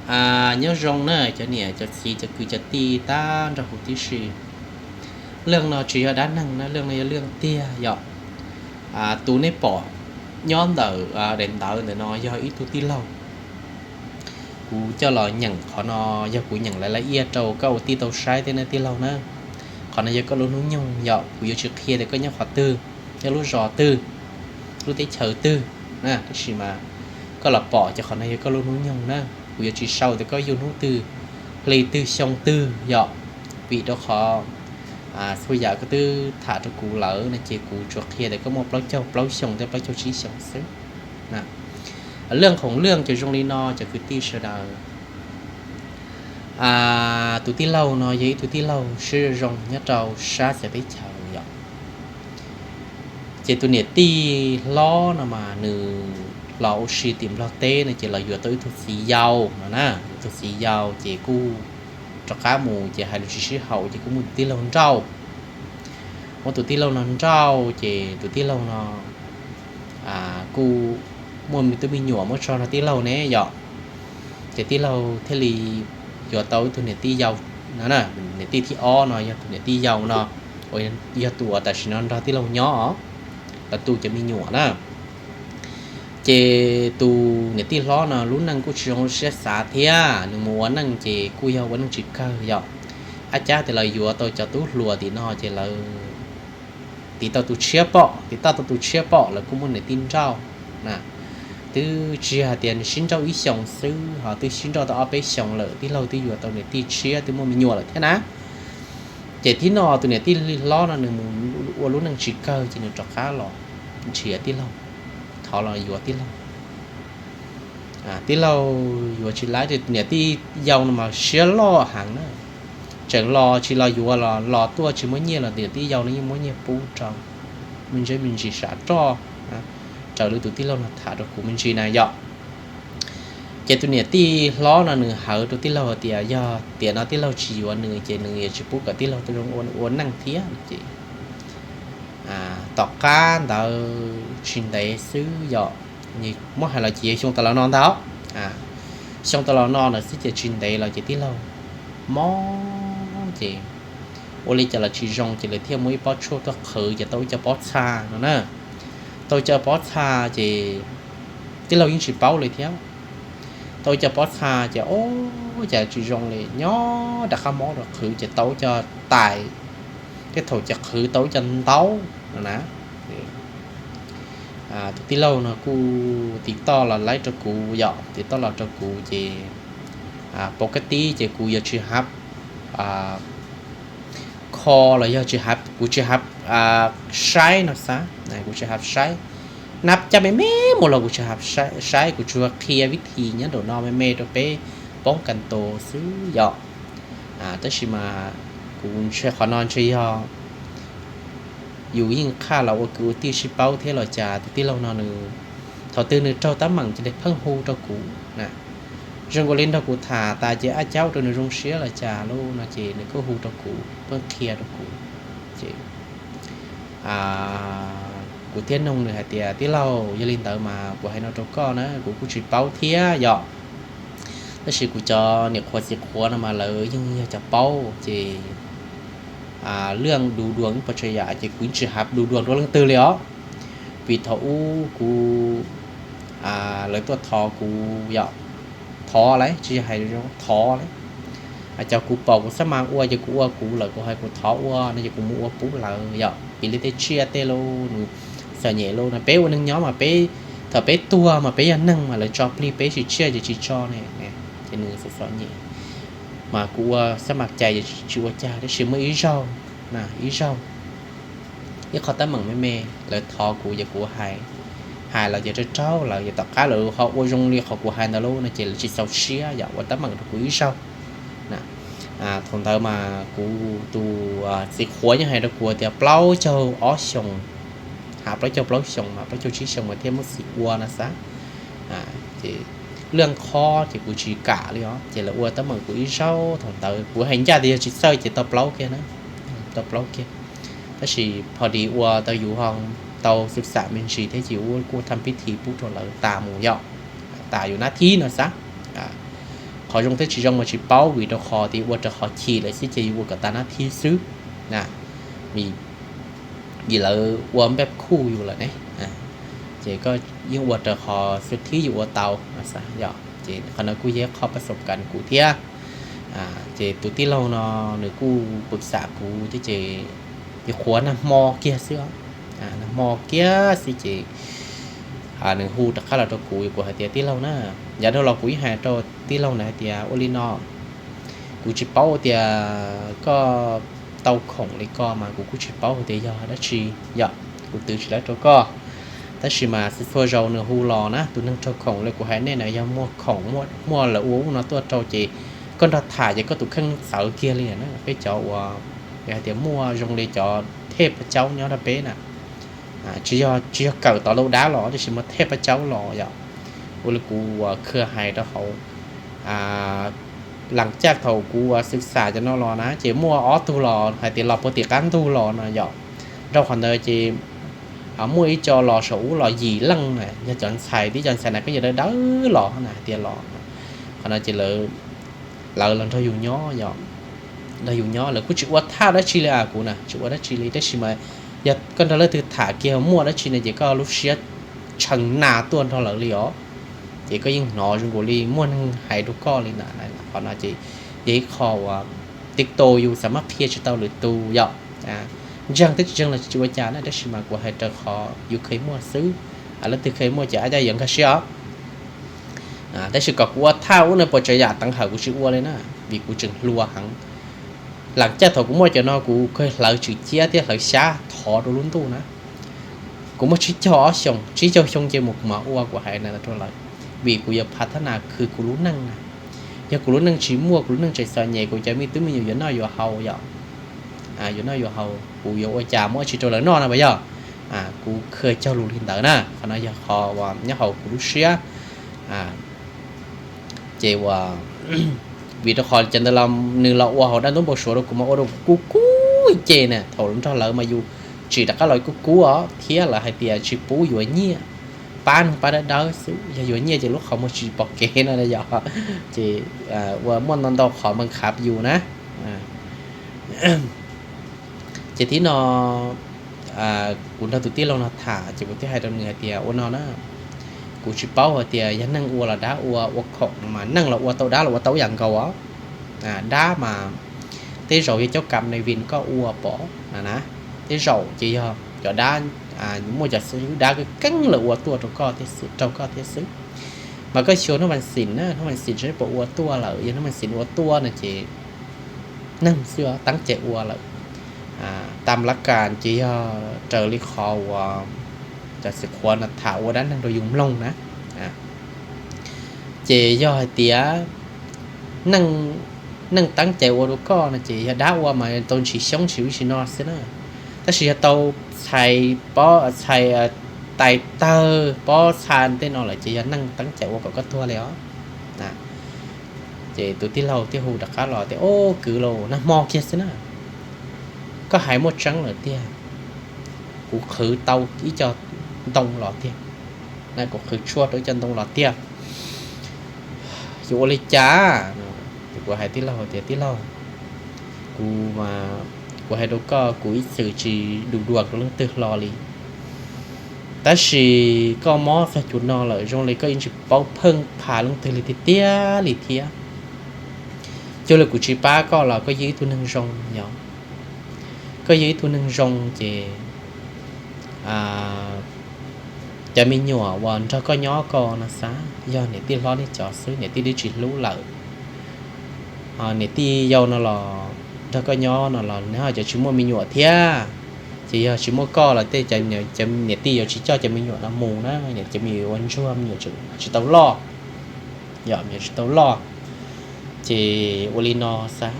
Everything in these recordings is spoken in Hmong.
Nyob zoo na cov niam cov txiv cov kwv cov tij tag nrho huv tib si. Leej no tsis yog dab neeg na, leej no yog leej tiag yom. Tus nej pom nyob ntawm daim ntawv ntawm no yog ib tug tij laug. Kuv coj los nyeem qhov no, yog kuv nyeem lawv la iaj rau koj ua tij tau saib thiab na tij laug na. Qhov no yog koj lub hnub nyoog yom, kuv yuav tsis qhia tias koj nyob qhov twg, nyob lub zos twg, lub teb chaws twg, tab sis mas koj los pom ces qhov no yog koj lub hnub nyoog na. Kuv yuav tsis sau tias koj yug hnub twg, hli twg, xyoo twg yom, vim rau qhov txhua yam koj twb tham rau kuv lawm no ces kuv tsuas qhia tias koj muaj plaub caug plaub xyoo thiab plaub caug tsib xyoo xwb. Leej khoom leej ces zoo li no cov kwv tij sawv daws. Tus tij laug no yog ib tug tij laug siab zoo zoo nyob rau sab xeev teb chaws yom. Ces tus niam tij hlob no mas nws los ua si tim Nplog teb no ces los yuav tau ib tug txiv yau no na, yuav tug txiv yau ces kuj rov qab mus ces hais lus tsis sib haum ces kuj muab tus tij laug nrauj. Muab tus tij laug no nrauj ces tus tij laug no kuj muaj me tub me nyuam muab tso rau tij laug ne yom. Ces tij laug thiaj li yuav tau ib tug niam tij yau no, niam tij thib ob no yog tus niam tij yau no, uas yog tus uas tam sim no nrog tij laug nyob, los tu cov me nyuam na. Ces tus niam tij hlob no lub neej kuj tsis zoo siab xav thiab, nws mus ua neej ces kuj yog ua neej tsis kawg yom. Ab cab tias lawv yuav tau cov tub hluas tim no ces lawv tiv tau tus tshiab pom, tiv tau tau tus tshiab pom lawv kuj muab niam tij nrauj na. Twb tsis yog hais tias nws sib nrauj ib xyoos xwb, ho twb sib nrauj tau ob peb xyoos lawm, tij laug twb yuav tau niam tij tshiab twb muaj me nyuam lawm thiab na. Ces thib no tus niam tij hlob no nws mus ua lub neej tsis kawg ces nws rov qab los nrhiav tij laug, thov los yuav tij laug. Tij laug yuav tsis laib, niam tij yau no mas siab loj heev na. Tseem los tsis los yuav los los tuaj tsis muab nyiaj los niam tij yau no yeej muab nyiaj pub rau me ntsis me ntsis sam roj, raws li tus tij laug no tham rau kuv me ntsis na yom. Ces tus niam tij hlob no nws hawv rau tij laug hais tias yog tiam no tij laug tsis yuav nws ces nws yuav tsis pub kom tij laug tau zoo ua neej thiab no ces tom qab ntawd tsis ntev xwb yom, muab hais los ces yog xyoo tas los no ntag. Xyoo tas los no ntawd xwb ces tsis ntev los ces tij laug mob ces ua li cas los tsis zoo ces lawv thiaj muab ib pob tshuaj tuaj qhwv ces tau ib co pob txha no na. Tau ib co pob txha ces tij laug yeej tsis paub li thiab. Tau ib co pob txha ces ua cas tsis zoo li, nyob rov qab mob rau qhwv ces tau ib co tais, tej thaum ces qhwv tau ib co ntaub no na. Tus tij laug no kuj tiv toj los laib rau kuv yom, tiv toj los rau kuv ces pom kab tib ces kuv yuav tsis hav kho los yog tsis hav, kuv tsis hav saib no xav, kuv tsis hav saib, nab caj me me mus los kuv tsis hav saib, kuv tsuas qhia vib thim nyob nraum no me me rau peb poob kas tus xwb yom. Tab sis mas kuv ntshe qhov no ntshe yog yus yeej qhaj los ua kwv ua tij sib paub thiab los cas tus tij laug no nws thaum twg nws raug teeb meem cia li pheej hu rau kuv na. Zoo nkaus li nrog kuv tham tas ces ab caub rau nws zoo siab los cas lauj no ces nws kuj hu rau kuv pheej qhia rau kuv. Ces kuv thiaj noog nws hais tias tij laug, yog li ntawd mas kuv hais no rau koj na, kuv kuj tsis paub thiab yom. Tab sis kuv cov niam qhuav txiv qhuav no mas lawv yeej yog cov paub ces leej du duas ib puas tsav yam ces kuv tsis hav du duas rau leej twg li os. Vim thaum ub kuv, lawv tuaj thov kuv yom, thov lawm tsis yog hais, thov lawm. Cov kuv pom kuv xab mas ua ces kuv ua kuv lawm, kuv hais kuv thov ua no ces kuv mus ua pub lawm yom. Piv li tej tsiaj tej lauj, nws txom nyem lauj no, peb ua neeg nyob mas peb, thaum peb tuag mas peb yog neeg mas lawv tso plig peb, tsis tsiaj ces tsis tso ne. Ces nws txom txom nyem mas kuv ua xab mas cais ces tsis ua cas, tab sis muaj ib zaug, ib zaug ib qho teeb meem me me, lawv thov kuv ces kuv hais, hais los ces raug raug lawv ces tom qab lawv ho ua zoo li qhov kuv hais ntawd lauj no ces lawv tsis txaus siab yom, ua teeb meem rau kuv ib zaug. Thaum ntawd mas kuv tus txiv qhuav yeej hais rau kuv tias plaub caug ob xyoos, hav plaub caug plaub xyoos mas plaub caug tsib xyoos mas thiaj muab txiv ua no xav. Ces leej qhov ces kuv tsis kam li os, ces lawv ua teeb meem kuv ib zaug, thaum ntawd kuv hais ncaj tias yog tsis txawj ces tau plaub kiag na, tau plaub kiag. Tab sis pho dis ua tau yus ho tau xwm xam me ntsis thiab ces ua kuj tham pib thi pub rau lawv tas mus yom, tas yus nab thib no xav. Qhov Qhov zoo thiab tsis zoo mas tsis paub, vim rau qhov tias ua raws qhov chim lawm xwb ces yus ua kom tas nab thib xwb. Vim, vim lawv ua npaj khuj yus lawm ne, ces koj yeej ua raws qhov xub thib yus ua tau. Yog, ces qhov no kuj yog qhov pab xoom kas kuv thiab. Ces tus tij laug no nws kuj pwm xam kuv thiab ces yus qhuav nag hmo kiag xwb, nag hmo kiag xwb ces nws hu rov qab los rau kuv, kuv hais tias tij laug na, yav dhau los kuv yeej hais rau tij laug na hais tias ua li no, kuv tsis paub tias koj tau khoom li ko mas kuv kuj tsis paub hais tias yog dab tsi, yog kuv twv tsis lawv rau koj. Tab sis mas txhua zaus nws hu los na, tus neeg raug khoom li kuv hais nej na, yog muaj khoom, muaj lawv ua ub no tuaj rau ces koj nrog tham ces koj tus kheej txawv kiag li na. Peb cov uas hais tias muaj zoo li cov thej pab caub nyob rau peb na, tsis yog, tsis yog kawm tom ntau dab los tab sis mas thej pab caub los yom. Ua li kuv uas khw hais rau hauv las caj thaum kuv uas xwm xam cov no los na ces muaj ob tug los hais tias los puag tim qab ntug los no yom. Rau qhov ntawd ces muaj ib co los saum ub los yim leej na, yog cov ntxhais, tib cov ntxhais na koj yog dawb dawb los na hais tias los, qhov no ces lawv los nrog yus nyob yom, nrog yus nyob lawv kuj tsis ua thaj dab tsi li a, kuv na tsis ua dab tsi li tab sis mas yog koj nrog leej twg tham kiag muaj dab tsi no ces koj lub siab tshee nas tuaj nrog lawv li os. Ces koj yeej hnov zoo nkaus li muaj neeg hais rau koj li na. Qhov no ces yog ib qho uas TikTok yus xav mab qhia tsis tau lwm tus yom. Ntseeg thiab tsis ntseeg los tsis ua cas na, tab sis mas kuv hais raws qhov yus kheev muaj xwb, leej twg kheev muaj ces ab caj yuav nkag siab os. Tab sis kom kuv ua thaj ub no puas tsav yam teev hawm kuv tsis ua li na, vim kuv tseem hluas heev. Las caj thaum kuv muaj cov no kuv kheev hlawv tswm ciab thiab hlawv xyab thov rau lub ntuj na. Kuv muaj tsib caug ob xyoos, tsib caug xyoo ces mus kuv mam ua, kuv hais na rau lawv, vim kuv yuav phav thab nas khwv kuv lub neej na. Yog kuv lub neej tsis muaj, kuv lub neej tseem txom nyem, kuv cov me tub me nyuam yuav noj yuav haus yom, yuav noj yuav haus kuv yuav ua cas muab tsis rau lawv noj no puas yog? Kuv khw cog lus li ntawd na, qhov no yog qhov uas nyob hauv kuv lub siab. Ces ua, vim rau qhov cov ntawd los nws los ua hauv dab ntub npau suav rau kuv mas ua rau kuv kub kub ces na, thaum nrog lawv mas yus tsim rov qab los kub kub os, thiab lawv hais tias tsis pub yuav nyiaj, pab neeg pab dawb dawb xwb, yog yuav nyiaj ces lub qhov muag tsis pom kev no yom. Ces ua muaj ntau ntau qhov npees khav yus na. Ces thib no kuv nrog tus tij laug no tham ces kuv thiaj hais rau nws hais tias ua no na, kuv tsis paub hais tias yog neeg ua los dab ua, ua khoom no mas neeg los ua tau, dab los ua tau ib yam nkaus os. Dab mas tej zaum yog cov kam nais vin koj ua pom na, tej zaum ces yog cov dab, muaj cov xib hwb dab keeb keeb lawv ua tuaj rau koj thiab xwb, rau koj thiab xwb. Mas koj xyuas hnub vas xim na, hnub vas xim seb puas ua tuaj lawm, yog hnub vas xim ua tuaj no ces neeg xwb teeb cai ua lawm. Tam lab kas ces yog raws li qhov uas cov xwm qhuav no tham ua dab neeg rau yus mloog na. Ces yog hais tias neeg teeb cai ua rau koj no ces yog dab ua mas tau ntshis xyoob ntshis ub ntshis no xwb na. Tab sis yog tau txhais, pob txhais, tais tawg, pob txha tej no lawm ces yog neeg teeb cai ua kom koj tuag li os. Ces tus tij laug thiaj hu rov qab los tias, Au kwv, los nag hmo kiag xwb na, koj hais muaj tseeb lawm tiag. Kuv qhwv tau ib co ntoo los tiag, kuv qhwv tshuaj rau ib co ntoo los tiag. Yuav ua li cas? Ces kuv hais tij laug tias, Tij laug, kuv, kuv hais rau koj, kuv ib txwm tsis du dua rau leej twg hlo li. Tab sis koj mob txog cov no lawm zoo li koj yeej tsis paub pheej pha leej twg li tiag tiag li thiab. Cuag li kuv tsis pab koj los koj yog ib tug neeg zoo yom. Koj yog ib tug neeg zoo ces cov me nyuam uas nrog koj nyob ko no xav yog niam tij hlob nej cov xwb, niam tij twb tsis hlub lawm. Niam tij yau no los nrog koj nyob no los nws ho cov tsis muaj me nyuam thiab. Ces yog tsis muaj koj los tej, niam tij yuav tsis coj cov me nyuam no mus na, cov me nyuam ua ntsuag, me nyuam tsis tau loj. Yog me nyuam tsis tau loj, ces ua li no xav,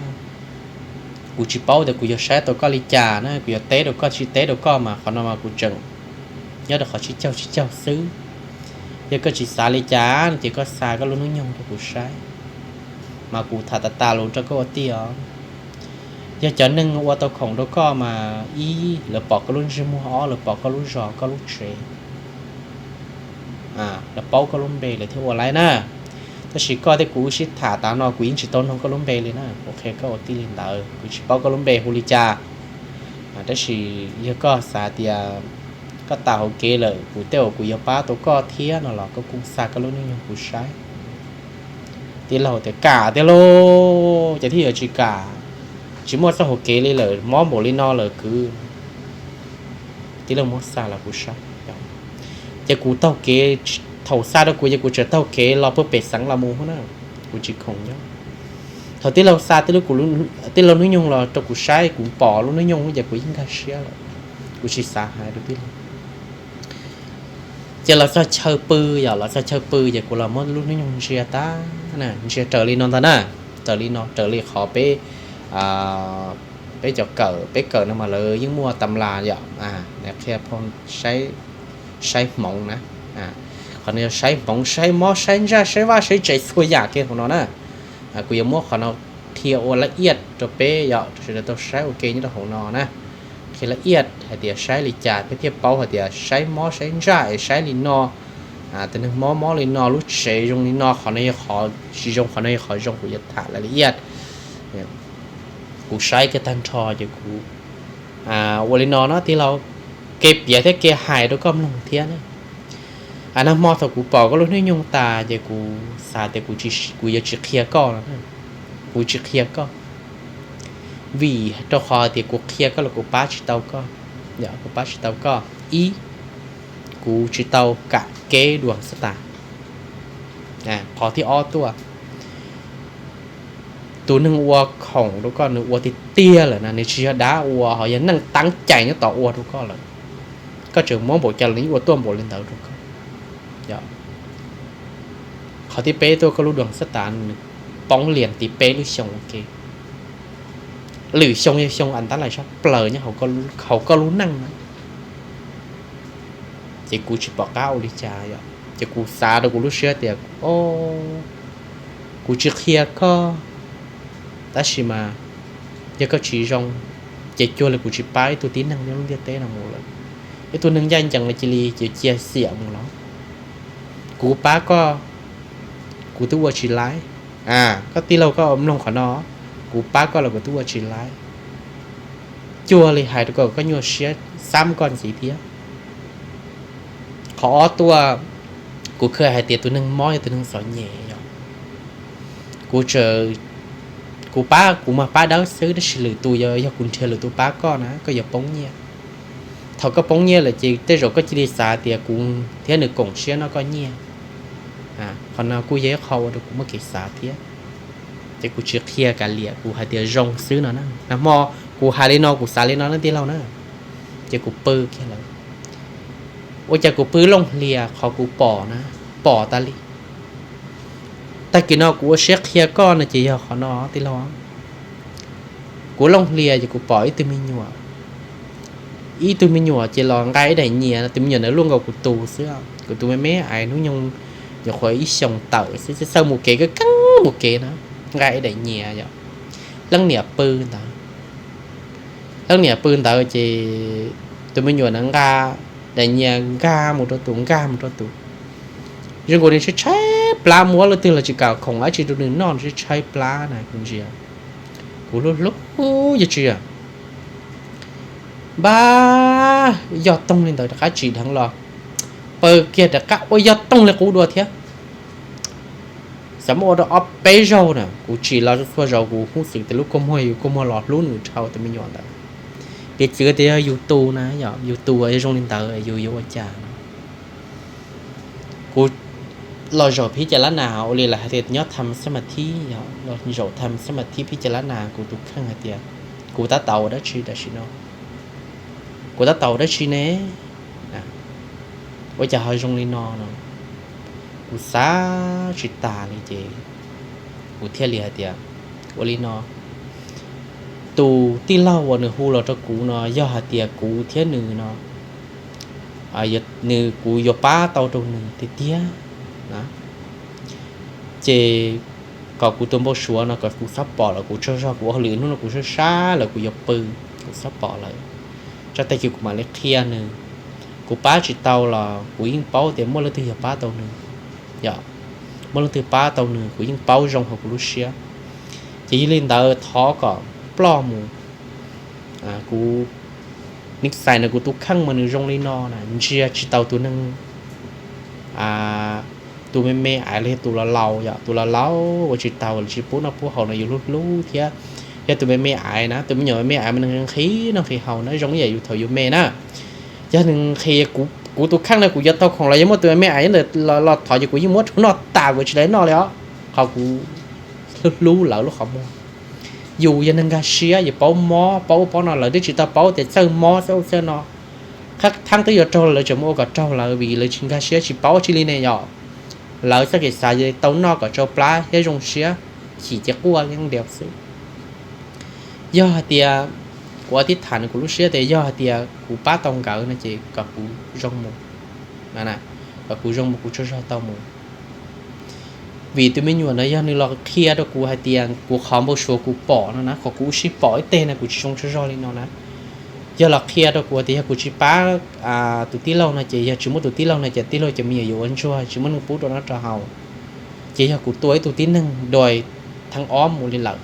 kuv tsis paub tias kuv yuav saib tau koj li cas na, kuv yuav teb rau koj tsis teb rau koj mas qhov no mas kuv tseem nyob rau qhov tsib caug tsib caug xwb. Yog koj tsis xav li cas no ces koj xa koj lub hnub nyoog rau kuv saib, mas kuv tham tas tas los rau koj ua tij os. Yog cov neeg ua tau khoom rau koj mas ib, lawv pom koj lub ntsej muag, ob, lawv pom koj lub zos koj lub tsev, lawv paub koj lub npe lawv thiaj ua laib na. Tab sis koj thiab kuv wb sib tham tas no kuv yeej tsis tau noog koj lub npe li na, kuv qhia koj ua tib li ntawd, kuv tsis paub koj lub npe hu li cas. Tab sis yog koj xav tias koj tas hauv kev lawm kuv tej uas kuv yuav pab tau koj thiab no los koj kuj xa koj lub hnub nyoog kuv saib. Tij laug tias kam tiag lauj, ces thiaj yuav tsis kam, tsis muaj txoj hauv kev li lawm, mob npaum li no lawm kwv. Tij laug muab xa los kuv saib. Ces kuv taug kev, thaum xa rau kuv ces kuv tseem taug kev los puag pem xeev los mus na, kuv tsis khoom nyob. Thaum tij laug xa tij laug hnub nyoog los rau kuv saib, kuv pom lub hnub nyoog ces kuv yeej nkag siab lawm, kuv tsis xav hais rau tij laug. Ces los txog chaw pw, yog los txog chaw pw ces kuv los muab lub hnub nyoog ntsia tag, ntsia raws li no ntag na, raws li no, raws li qhov peb, peb cov kawm, peb kawm no mas lawv yeej muaj tam las yom, qhia saib hmoov na. Qhov no yog saib hmoov, saib mob, saib ntsaj, saib vaj, saib tsev, txhua yam kiag hauv no na. Kuv yuav muab qhov no qhia ua laj iaj rau peb yom, rau sawv daws tau saib ua ke nyob rau hauv no na. Qhia laj iaj hais tias saib li cas peb thiaj paub hais tias saib mob saib ntsaj es saib li no, tus neeg mob mob li no, lub tsev zoo li no, qhov no yog qhov tsis zoo, qhov no yog qhov zoo, kuv yuav tham laj li iaj. Kuv saib kiag tag nrho ces kuv ua li no no tij laug, kev piav thiab kev hais rau koj mloog thiab na. Nag hmo thaum kuv pom koj lub hnub nyoog tas ces kuv xav tias kuv yuav tsis qhia koj no, kuv tsis qhia koj, vim rau qhov tias kuv qhia koj los kuv pab tsis tau koj, kuv pab tsis tau koj. Ib, kuv tsis tau kam kev dua xwb tas. Qhov thib ob tuaj, tus neeg ua khoom rau koj nws ua tiag tiag lawm na, nws tsis yog dab ua, ho yog neej teeb cai nyob tom ua rau koj lawm. Koj tseem muab npaum cas los nws ua tuaj npaum li ntawd rau koj. Qhov thib peb tuaj, koj lub dua xwb tas nws poob lias ntiv peb lub xyoo ua ke. Lwm xyoo yog xyoo a ntab lais sab plaws nyob hauv koj lub neej na. Ces kuv tsis pom qab ua li cas yom, ces kuv xav rau kuv lub siab tias, kuv tsis qhia koj, tab sis mas yog koj tsis zoo, ces cuag li kuv tsis pab ib tug tib neeg nyob lub ntiaj teb no mus lawm. Ib tug neeg ncaj ncees li cia li cia xiam mus los, kuv pab koj, kuv twb ua tsis laib. Koj tij laug koj mloog qhov no, kuv pab koj los kuv twb ua tsis laib. Cuag li hais rau koj, koj nyuaj siab xab koj ntxiv thiab. Qhov ob tuaj, kuv kha hais tias tus neeg mob yog tus neeg txom nyem yom. Kuv, kuv pab, kuv mas pab dawb xwb, tab sis lwm tus, yog kuv nrhiav lwm tus pab koj na koj yuav poob nyiaj. Thaum koj poob nyiaj lawm ces tej zaum koj cia li xav tias kuv thiab nws koom siab noj koj nyiaj. Qhov no kuj yog ib qho ua rau kuv muaj kev xav thiab. Ces kuv tsis qhia kav liam, kuv hais tias zoo xwb no na. Nag hmo kuv hais li no, kuv xav li no na tij laug na. Ces kuv pw kiag lawm. Ua cas kuv pw looj hlias, qhov kuv pom na, pom tas li. Tag kis no kuv ua siab qhia koj no ces yog qhov no tij laug. Kuv looj hlias ces kuv pom ib tug me nyuam, ib tug me nyuam ces los nqa ib daim nyias, tus me nyuam ntawd luaj nkaus kuv tus xwb, kuv tus me me ais hnub nyoog nyuam qhuav ib xyoos tawm xwb, txawj mus kev, keeb mus kev na, nqa ib daim nyias yom. Leej niam pw ntawd, leej niam pw ntawd ces tus me nyuam ntawd nqa daim nyias nkag mus rau tus, nkag mus rau tus. Zoo nkaus nws tshaib tshaib plab, muab leej twg los tsis kam khoom dab tsi rau nws noj, nws tshaib tshaib plab na kuv ntsia. Kuv hlub hlub yog tsis, npab yog toog li ntawd rov qab tsim dheev los, pw kiag rov qab ua yog toog li qub dua thiab. Xav muab ua rau ob peb zaug na, kuv tsim los txhua zaus kuv hub xwm tias lub kua muag yus kua muag los hlub nws dhau tus me nyuam ntawd. Piv txwv tias yog yus tus na, yog yus tus yog zoo li ntawd yus yuav ua cas? Kuv los zaum phib cas lab nas ua li lawv hais tias nyob tham xab mas thib, los zaum tham xab mas thib phib cas lab nas, kuv tus kheej hais tias kuv tab tom ua dab tsi tam sim no, kuv tab tom ua dab tsi ne? Ua cas ho zoo li no no? Kuv xav tsis tas li ces kuv thiaj li hais tias ua li no, tus tij laug uas nws hu los rau kuv no yog hais tias kuv thiab nws no, nws, kuv yuav pab tau rau nws tiag tiag na, ces kom kuv tus npau suav no kom kuv txhob pom lawm, kuv tsaug zog, kuv ua hauj lwm hnub no kuv sab sab lawm kuv yuav pw, kuv txhob pom lawm, tso tag kis kuv mam li qhia nws. Kuv pab tsis tau los kuv yeej paub tias muaj leej twg yog pab tau nws, yom. muaj leej twg pab tau nws kuv yeej paub zoo hauv kuv lub siab. Ces yog li ntawd thov kom ploj mus. Kuv, nim xais na kuv tus kheej mas nws zoo li no na, ntsia tsis tau tus neeg, tus me me ais los yog tus laus laus yom, tus laus laus ua tsis tau los tsis pub noj pub haus no yus hlub hlub thiab. Yog tus me me ais na, tus me nyuam me me ais mas nws nqhis noj nqhis haus na, zoo ib yam yus thaum yus me na. Yog nws nqhis, kuv tus kheej no kuv yuav tau khoom los yog muaj tus me me ais ntawd los thov ces kuv yeej muab rau noj tas, kuv tsis tau noj li os. Qhov kuv hlub hlub lawv lub qhov muag. Yus yog neeg nkag siab, yus paub mob paub ub paub no, lawv twb tsis tau paub tias txawj mob txawj ub txawj no. Qhov thab twb yuav raug lawv tseem mus ua kom raug lawv vim lawv tsis nkag siab tsis paub tsi li ne yom. Lawv txoj kev xav tau noj kom tsau plab thiab zoo siab, chim ces quaj li ntiav xwb. Yog hais tias, kuv ua tib tham nws kuv lub siab tias yog hais tias kuv pab tau nkawd no ces kom kuv zoo mus, kom kuv zoo mus kuv tsaug zog tau mus. Vim tus me nyuam no yog nws los qhia rau kuv hais tias kuv qhov npau suav kuv pom no na, qhov kuv ua si pom ib teg no kuv tsis zoo tsaug zog li no na. Yog los qhia rau kuv tias yog kuv tsis pab tus tij laug no ces yog tsis muaj tus tij laug no ces tij laug cov me nyuam yuav ua ntsuag tsis muaj neeg pub rau noj rau haus. Ces yog kuv tua ib tug tib neeg dua thaj ob mus li lawm,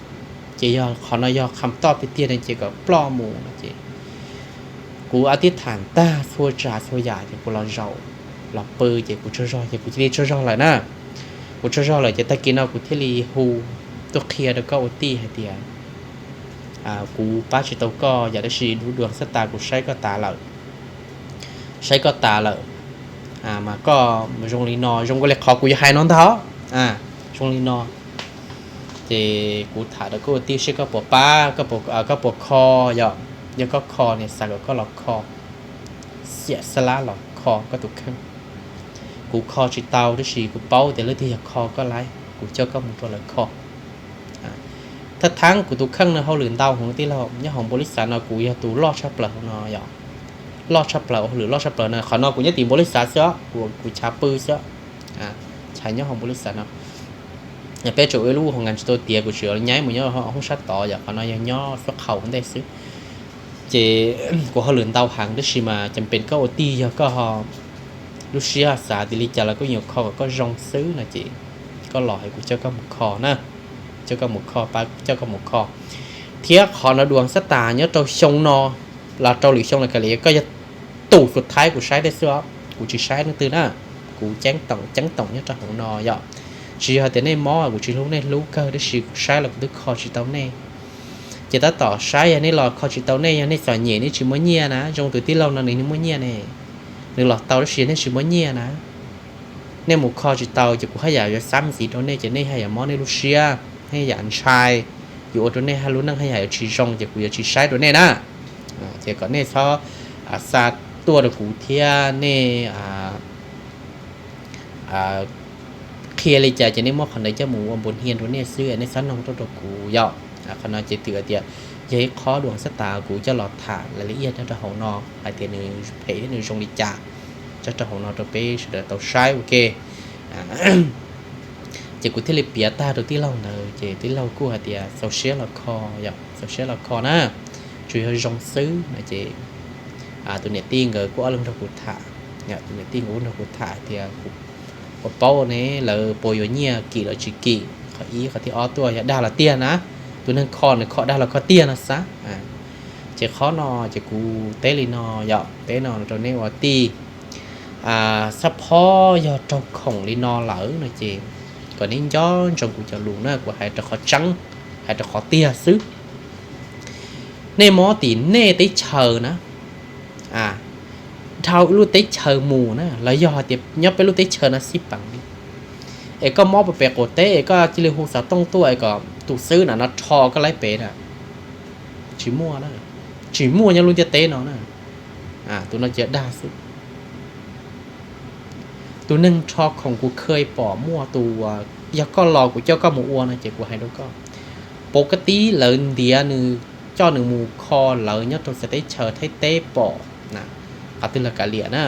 ces yog qhov no yog kham toj tiag tiag no ces kom ploj mus no ces kuv ua tib tham tag txhua tsav txhua yam ces kuv los zaum los pw ces kuv tsaug zog ces kuv cia li tsaug zog lawm na. Kuv tsaug zog lawm ces tag kis no kuv thiaj li hu tuaj qhia rau koj ua tij hais tias kuv pab tsis tau koj yam dab tsi, dua xab tas kuv saib koj tas lawm, saib koj tas lawm, mas koj zoo li no zoo li qhov kuv yuav hais no ntag, zoo li no. Ces kuv tham rau koj ua tij seb koj puas pab, koj puas kho, yog, yog koj kho ne xav kom koj los kho, xiam xab lab los kho koj tus kheej. Kuv kho tsis tau tab sis kuv paub tias leej twg yog kho koj laiv, kuv coj koj mus rau lawv kho. Thab thab kuv tus kheej no hauj lwm ntau heev tij laug, nyob hauv npaum li xav no kuv yog tus loj tshaj plaws hauv no yom. Loj tshaj plaws, hauj lwm loj tshaj plaws no, qhov no kuv nyob tim npaum li xav xwb, kuv chav pw xwb, chav nyob hauv npaum li xav no. Peb tsuas ua ib lub hoo nkas tsis tau tiav, kuv tsuas nyaib mus nyob hoob sab tod yom, qhov no yog nyob xub qhaus ntej xwb. Ces kuv hauj lwm ntau heev tab sis mas cam pem koj ua tij yog koj lub siab xav tias li cas los koj yuav kho kom koj zoo xwb no ces koj los es kuv coj koj mus kho na, coj koj mus kho, pab coj koj mus kho. Thiab qhov no dua xab tas nyob rau xyoo no los rau lwm xyoo los kav liam koj yog tus xub thawj kuv saib thiab xwb os, kuv tsis saib leej twg na. Kuv ceeb toom, ceeb toom nyob rau hauv no yom. Tsis yog tias nej mob kuv tsis hlub nej, hlub kawg tab sis kuv saib los kuv twb kho tsis tau nej. Ces tab tom saib yog nej los kho tsis tau nej, yog nej txom nyem nej tsis muaj nyiaj na, zoo tus tij laug no nws muaj nyiaj ne, nws los tau tab sis yog nej tsis muaj nyiaj na, nej mus kho tsis tau ces kuv haj yam yuav xab ntxiv rau nej ces nej haj yam mob nej lub siab, nej yam ntshai, yuav ua rau nej haj lub neej haj yam yuav tsis zoo ces kuv yuav tsis saib rau nej na. Ces kom nej txhob xa tuaj rau kuv thiab nej qhia li cas ces nej muab qhov ntawd coj mus ua npus hnia rau nej xwb, nej txhob noog tuaj rau kuv yom. Qhov no ces twb hais tias yog ib qho dua xab tas kuv coj los tham lawv li ib yam nyob rau hauv no hais tias nws phem thiab nws zoo li cas, coj rau hauv no rau peb sawv daws tau saib ua ke. Ces kuv thiaj li piav tag rau tij laug ntawd ces tij laug kuj hais tias txaus siab los kho, yog txaus siab los kho na, tsuas yog zoo xwb no ces tus niam tij nkawd kuj ob leeg nrog kuv tham, tus niam tij nkawd kuj nrog kuv tham tias kuv puas paub ne, lawv puas yuav nyiaj kim los tsis kim, qhov ib. Qhov thib ob tuaj yog dag los tiag na, tus neeg kho nws kho dag los kho tiag no xav. Ces qhov no ces kuv teb li no, yog teb no rau nej ua tij, xab phob yog raug khoom li no lawm no ces kom nej nco ntsoov kuv cov lus na, kuv hais rau qhov tseeb, hais rau qhov tiag xwb. Nej mob tim nej teb chaws na, dhau ib lub teb chaws mus na, los yog hais tias nyob peb lub teb chaws no xij peem li, es koj mob pem qaum teb es koj cia li hu xov tooj tuaj es kom tus xwb na no rho koj laib pem na, tsis muaj, tsis muaj nyob lub ntiaj teb no na. Tus no cia dag xwb. Tus neeg rho khoom kuv kha pom muaj tus, yog koj los kuv coj koj mus ua no ces kuv hais rau koj, pov kab tib lawv ntiav nws, coj nws mus kho lawv nyob rau txawv teb chaws Thaib teb pom na, qhov twg los kav liam na,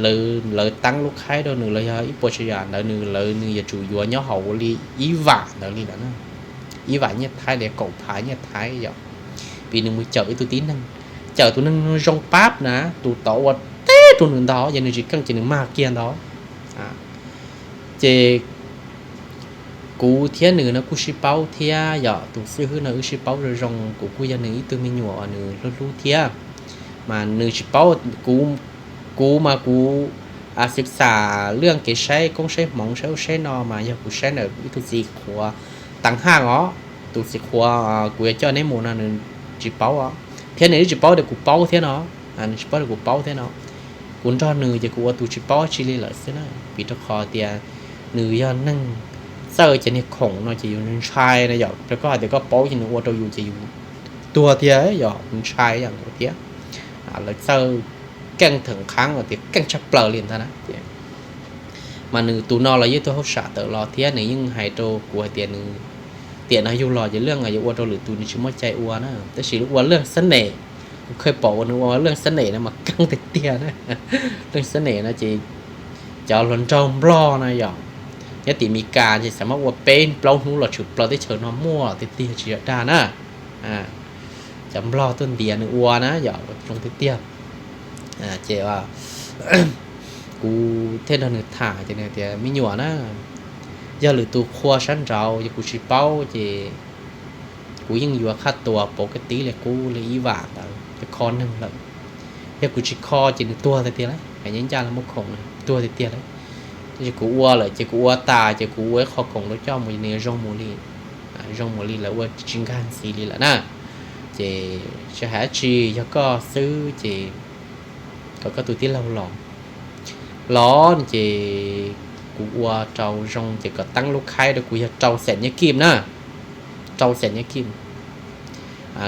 lawv teeb lub khaib rau nws los yog ib puas tsav yam ntawd nws, lawv nws yuav tsum yuav nyob hauv li ib vam ntawd li lawm na, ib vam nyiaj Thaib li kaum phav nyiaj Thaib yom. Vim nws mus cawm ib tug tib neeg, cawm tus neeg zoo pab na, tus tod ua teb rau nws ntau, yog nws tsis keej ces nws mag kiag ntau. Ces kuv thiab nws no kuj sib paub thiab yom, tus xib hwb no wb sib paub zoo zoo, kuv kuj yog nws ib tug me nyuam uas nws hlub hlub thiab. Mas nws tsis paub, kuv, kuv mas kuv xwm xam lwj kev saib koob saib hmoov saib ub saib no mas yog kuv saib ntawm ib tug txiv qhuav teev haj os, tus txiv qhuav kuv yuav coj neb mus no nws tsis paub os, thiab nws tsis paub tias kuv paub thiab no, nws tsis paub tias kuv paub thiab no. Kuv nrog nws ces kuv ua tus tsis paub tsi li lawm xwb na, vim rau qhov tias nws yog neeg txawj cov niag khoom no ces yus ntshai na yom, rau koj hais tias koj paub ces nws ua rau yus ces yus tuag tiag yom, ntshai yam nkaus thiab. Lawv txawj keej theem qhab tias keej tshaj plaws li ntag na. Mas nws tus no los yeej tuaj hauj sam tawm los thiab nws yeej hais rau kuv hais tias nws tiam no yug los ces lwj yuav ua rau lwm tus nws tsis muaj cai ua na, tab sis ua lwj xab nem, kuv kheev pom uas nws ua lwj xab nem no mas keej tiag tiag na. Lwj xab nem no ces cov hluas nraug nplog no yom, nyob tim Meskas ces xav muab ua peb plaub hnub los tshwm plaws teb chaws no muaj tiag tiag tsis yog dag na. Cov nplog tuaj ntiav nws ua na yom, ua zoo tiag tiag. Ces kuv thiaj nrog nws tham ces nws tias me nyuam na, yog lwm tus qhua sab nraud ces kuv tsis paub ces kuv yeej yuav qhaj tuas pauv kab tib li qub li ib vam ntawd ces kho neeg lawm. Yog kuv tsis kho ces nws tuag tiag tiag lawm, hais nyob ncaj los muaj khoom tuag tiag tiag lawm. Tab sis kuv ua lawm ces kuv ua tas ces kuv ua ib qho khoom rau coj mus nws zoo mus li, zoo mus li lawv ua tsis nkag ntxiv li lawm na. Ces tsis hais dab tsi, yog koj xwb ces kom koj tus tij laug los, los ces kuv ua rau zoo ces kom teeb lub khaib rau kuv yog rau xees nyob kim na, rau xees nyob kim.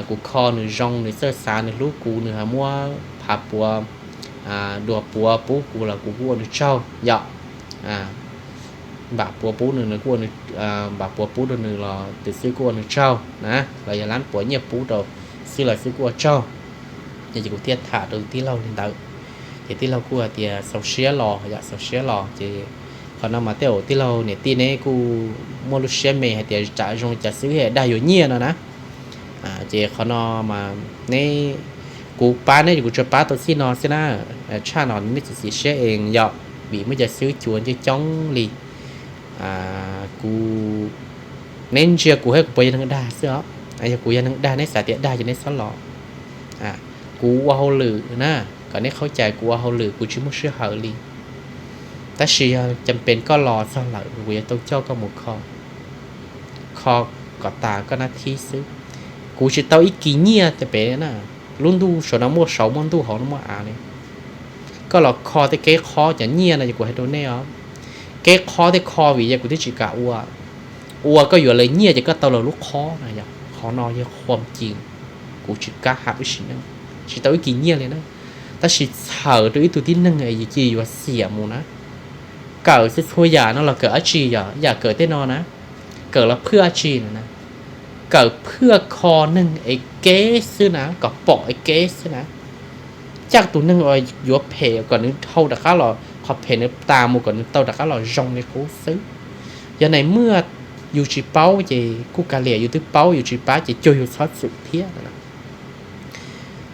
Kuv kho nws zoo nws txawj xav nws hlub kuv nws ho muab phav puav, dua puav pub kuv los kuv kuj ua nws tsaug yom. Npam puav pub nws, npam puav pub rau nws los tus xib hwb kuj ua nws tsaug na, los yog lab puav nyiaj pub rau xib hwb los xib hwb kuj ua tsaug. Ces kuv thiaj tham rau tij laug li ntawd, ces tij laug kuj hais tias xaus siab los yom, xaus siab los ces qhov no mas tej zaum tij laug niam tij neb kuj muaj lub siab me hais tias tsam zoo li cas xib hwb dag yuav nyiaj no na. Ces qhov no mas neb, kuv pab neb ces kuv tsuas pab tau txij no xwb na, tshaj no neb txiav txim siab es yom, vim muaj cov xib hwb cuav coob coob li. Kuv, neb ntsia kuv thiab kuv puas yog neeg dag xwb os. Yog kuv yog neeg dag neb xav tias dag ces neb txhob los. Kuv ua hauj lwm na, kom neb khaub cai kuv ua hauj lwm kuv tsis muaj sij hawm li. Tab sis yog cam pes koj los txog lawm kuv yuav tau coj koj mus kho, kho kom tas koj nab thib xwb. Kuv tsis tau ib kis nyiaj tiag pem na, lub ntuj saum no muaj saud muaj ntuj hauv no muaj av li. Koj los kho tej kev qhob cov nyiaj no ces kuv hais rau nej os, kev qhob thiaj kho vim yog kuv thiaj tsis kam ua. Ua koj yuav lawv nyiaj ces koj tau lawv lub qhob no yom, qhov no yog qhuam cim. Kuv tsis kam hab ib sim neej, tsis tau ib kis nyiaj li na, tab sis txhawm rau ib tug tib neeg es cia yuav xiam mus na. Kawm xwb txhua yam no los kawm dab tsi yom, yam kawm tej no na, kawm los phwaj dab tsi no na, kawm phwaj kho neeg es kev xwb na, kom pom es kev xwb na. Caj tus neeg uas yuav phem kom nws dhau rov qab los, qhov phem nws tas mus kom nws tau rov qab los zoo li qub xwb. Yog nais muaj yus tsis paub ces kuj kav liam, yus twb paub yus tsis pab ces cuag yus txhob txwm thiab.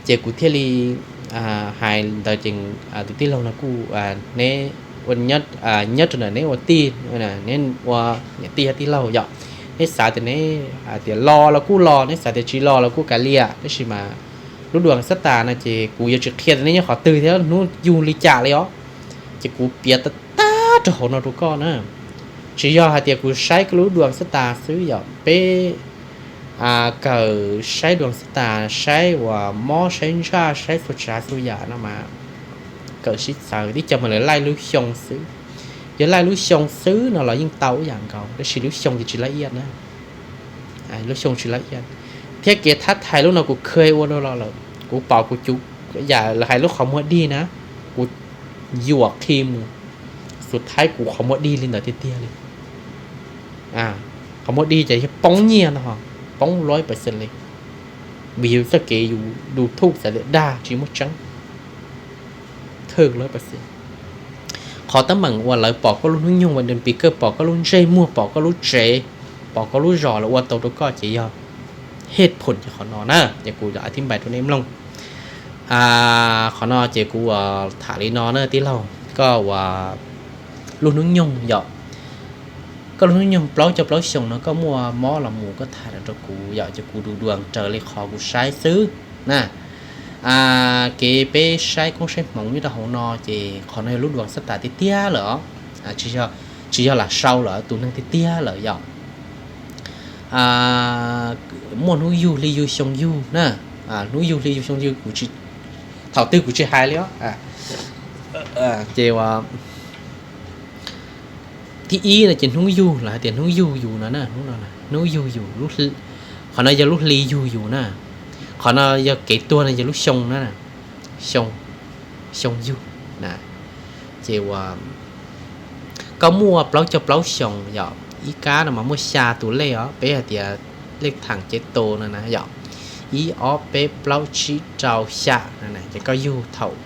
Ces kuv thiaj li hais ntawd ces tus tij laug no kuj, neb ua nyob rau ntawm neb ua tij, neb ua niam tij thiab tij laug yom, neb xav tias neb hais tias los los kuj los, neb xav tias tsis los los kuj kav liam, tab sis mas lub dua xab tas no ces kuv yuav tsis qhia tias neb nyob qhov twg thiab hnub yug li cas li os. Ces kuv piav tag tag rau hauv no rau koj na. Tsis yog hais tias kuv saib koj lub dua xab tas xwb yom, peb kawm saib dua xab tas, saib uas mob saib ntsaj saib txhua tsav txhua yam no mas kawm sib txawv, tib co mas lawv laij lub xyoo xwb. Yog laij lub xyoo xwb no los yeej tau ib yam nkaus, tab sis lub xyoo ces tsis laj iaj na. Lub xyoo tsis laj iaj. Thiab kev thab thais lub no kuv khwv ua dua los lawm, kuv pom kuv cuv yam lawv hais lub qhov muag dig na, kuv yuam qhi mus, xus thaib kuv qhov muag dig li ntawd tiag tiag li. Qhov muag dig ces yog poob nyiaj no, poob loj pes xees li, vim yus txoj kev yus du thuj xav tias dag tsis muaj tseeb, thwj loj pes xees. Qhov teeb meem uas lawv pom koj lub hnub nyoog uas nws pis kawg, pom koj lub ntsej muag, pom koj lub tsev, pom koj lub zos lawv ua tau rau koj ces yog hej phoom ces qhov no na, ces kuv thib npais rau nej mloog. Qhov no ces kuv uas tham li no na tij laug, koj uas lub hnub nyoog yom, Koj lub hnub nyoog plaub caug plaub xyoos no koj muaj mob los mus koj tham rau kuv yom, ces kuv du duas raws li qhov kuv saib xwb na. Kev peb saib koob saib hmoov nyob rau hauv no ces qhov no yog lub duas xab tas tiag tiag lawm os. Tsis yog lam sau lawm, tus neeg tiag tiag lawm yom. Muaj hnub yug hli yug xyoo yug na, hnub yug hli yug xyoo yug, thaum twg kuv tsis hais li os. Ces thib ib no ces hnub yug los hais tias hnub yug yus no na, hnub yug yus, qhov no yog lub hli yug yus na, qhov no yog kev tuag no yog lub xyoo na, xyoo, xyoo yug. Ces ua koj muaj plaub caug plaub xyoos yom, ib kab no mas muaj xya tus lej os, peb hais tias lej thaam cev tus no na yom, ib ob peb plaub tsib rau xya, ces koj yug thaum,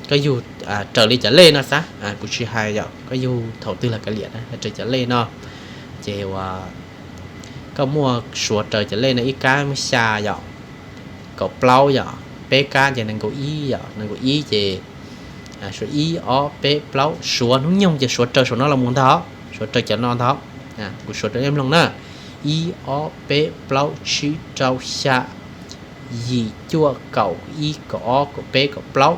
koj yug raws li cov lej no xav, kuv tsis hais yom, koj yug thaum twg los kav liam na, raws cov lej no. Ces ua koj muaj suav raws cov lej no, ib kab muaj xya yom, kaum plaub yom, peb kab ces nees nkaum ib yom, nees nkaum ib ces suav ib ob peb plaub, suav hnub nyoog ces suav raws saum no los mus ntag, suav raws cov no ntag. Kuv suav rau nej mloog na: ib ob peb plaub tsib rau xya, yim cuaj kaum ib kaum ob kaum peb kaum plaub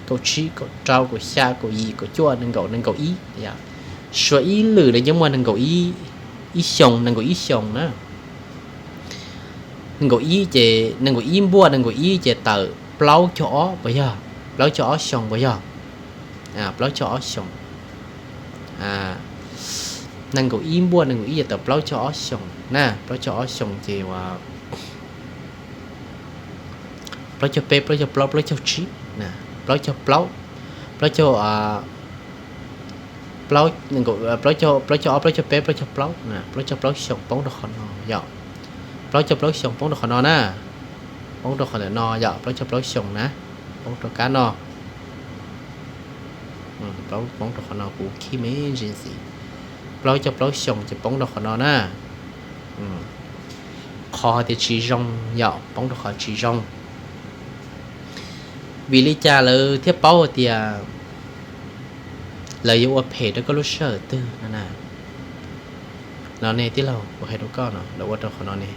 kaum tsib kaum rau kaum xya kaum yim kaum cuaj nees nkaum nees nkaum ib. Suav ib lwm no ces muaj nees nkaum ib, ib xyoos, nees nkaum ib xyoos na. Nees nkaum ib ces nees nkaum ib npuaj nees nkaum ib ces tawm plaub caug ob puas yog? Plaub caug ob xyoos puas yog? Plaub caug ob xyoos. Nees nkaum ib npuaj nees nkaum ib ces tawm plaub caug ob xyoos na, plaub caug ob xyoos ces ua plaub caug peb, plaub caug plaub, plaub caug tsib, plaub caug plaub, plaub caug, plaub caug ob, plaub caug peb, plaub caug plaub, plaub caug plaub xyoos poob rau qhov no yom. Plaub caug plaub xyoos poob rau qhov no na, poob rau qhov ntawm no yom, plaub caug plaub xyoos na, poob rau kab no. Poob rau qhov no kuv khib me ntsis ntxiv. Plaub caug plaub xyoos ces poob rau qhov no na. Qhov tias tsis zoo yom, poob rau qhov tsis zoo. Vim li cas lawv thiaj paub hais tias lawv yuav ua phem rau koj lub sij hawm twg no na? No ne tij laug, kuv hais rau koj no, lawv ua rau qhov no ne.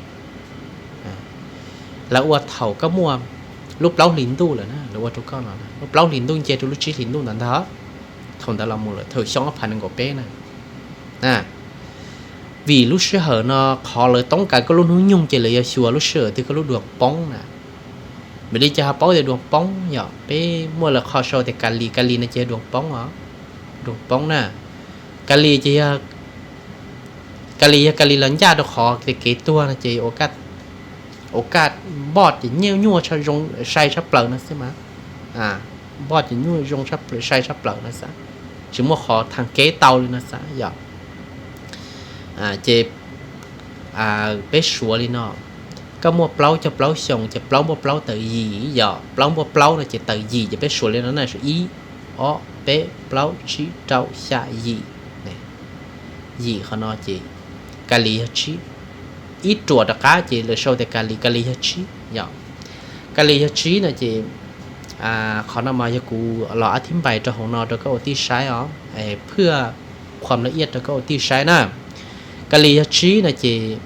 Lawv ua thaum koj muaj lub plaub hlis ntuj lawm na, lawv ua rau koj no, lub plaub hlis ntuj nce rau lub tsib hlis ntuj ntawd ntag. Thaum ntawd los mus lawm thaum xyoo ob phav nees nkaum peb na. Vim lub sij hawm no qhov lawv toob kas koj lub hnub nyoog ces lawv yuav xyuas lub sij hawm twg koj lub duas poob na. Vim li cas ho paub tias duas poob yom? Peb muaj lawv qhov sau tias Kali, Kali no ces yog duas poob os, duas poob na. Kali ces yog, Kali yog Kali los ncaj rau qhov tias kev tuag no ces ua kaj npoj ces nyuaj, nyuaj sai tshaj plaws no xwb mas. Npoj ces nyuaj zoo sai tshaj plaws no xav, tsis muaj qhov thav kev tau li no xav yom. Ces peb suav li no, koj muaj plaub caug plaub xyoos ces plaub npuaj plaub tawm yim yom, plaub npuaj plaub no ces tawm yim ces peb suav li no na, suav ib, ob, peb, plaub, tsib, rau, xya, yim. Yim qhov no ces Kali yog tsib. Ib ruam rov qab ces lawv sau tias Kali, Kali yog tsib yom. Kali yog tsib no ces qhov no mas yog kuv los ab thib npais rau hauv no rau koj ua tij saib os, phwaj qhuam laj iaj rau koj ua tij saib na. Kali yog tsib no ces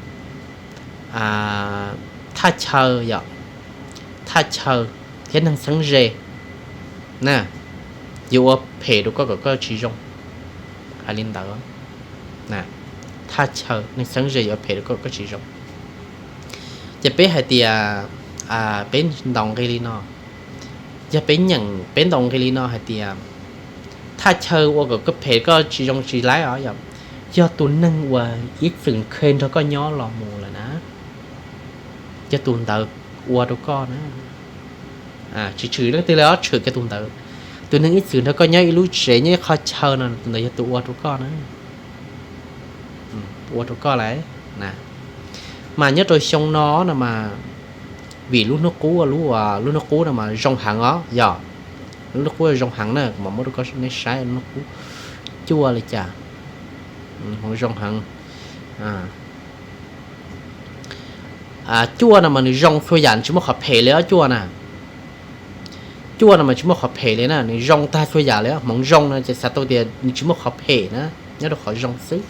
thaj chaw yom, thaj chaw thiab neeg txheeb ze na, yuav ua phem rau koj kom koj tsis zoo. Hais li ntawd, thaj chaw neeg txheeb ze yuav ua phem rau koj kom koj tsis zoo. Ces peb hais tias, peb ntaus nqi li no, yog peb nyeem peb ntaus nqi li no hais tias thaj chaw ua kom koj phem koj tsis zoo tsis laib os, yog tus neeg uas ib txwm nrog koj nyob los mus lawm na, yog tus ntawd ua rau koj na. Tsis tshwm leej twg li os, tshwm kiag tus ntawd. Tus neeg ib txwm nrog koj nyob ib lub tsev nyob ib qhov chaw no, tus ntawd yog tus ua rau koj na, ua rau koj lawm. Mas nyob rau xyoo no no mas, vim lub hnub qub, lub hnub qub no mas zoo heev os, yog lub hnub qub zoo heev na, kuv mam muab rau koj nej saib lub hnub qub cuaj li cas, zoo heev. Cuaj no mas nws zoo txhua yam, tsis muaj qhov phem li os cuaj na. cuaj no mas tsis muaj qhov phem li na, nws zoo tag txhua yam li. Hmoov zoo no ces xav tau tias nws tsis muaj qhov phem na, nyob rau qhov zoo xwb.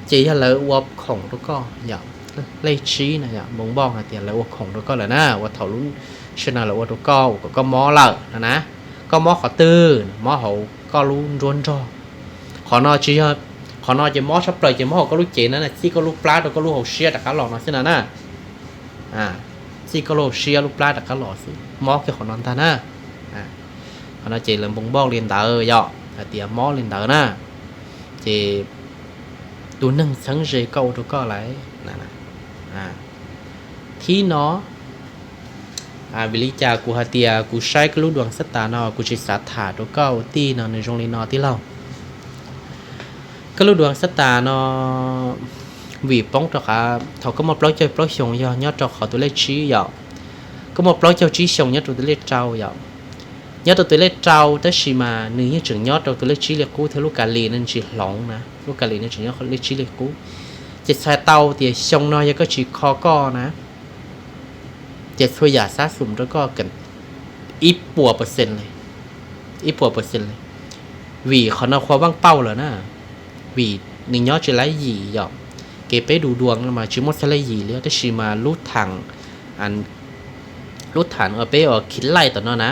Ces yog lawv ua khoom rau koj yom, lej tsib no yom, npoo npoj hais tias lawv ua khoom rau koj lawm na, ua thaum lub sij hawm no lawv ua rau koj, ua kom koj mob lawm no na. Koj mob qhov twg? Mob hauv koj lub nruab nrog. Qhov no tsis yog, qhov no ces mob tshaj plaws ces mob hauv koj lub cev na, txij koj lub plab rau koj lub hauv siab rov qab los no xwb no na. Txij koj lub hauv siab lub plab rov qab los xwb, mob kiag qhov no ntag na. Qhov no ces lawv npoo npoj li ntawd yom, hais tias mob li ntawd na. Ces tus neeg txheeb ze koj ua rau koj lawm. Thib no, vim li cas kuv hais tias kuv saib koj lub duas xab tas no kuv tsis xav tham rau koj ua tij no, nws zoo li no tij laug. Koj lub duas xab tas no vim poob rau qhov thaum koj muaj plaub caug plaub xyoo yog nyob rau qhov tus lej tsib yom. Koj muaj plaub caug tsib xyoo nyob rau tus lej rau yom. Nyob rau tus lej rau tab sis mas nws yeej tseem nyob rau tus lej tsib li qub thiab, lub ka lis no tsis hloov na, lub ka lis no tseem nyob lej tsib li qub. Ces txhais tau tias xyoo no yog koj tsis kho koj na, ces txhua yam xab xum rau koj ib puas percent li, ib puas percent li. Vim qhov no qhua vaaj pauj lawm na, vim nws nyob tsis laib yim yom. Kev peb du duas no mas tsis muaj txog lej yim li tab sis mas lub thaam, lub thaam uas peb ua khiv laij tom no na,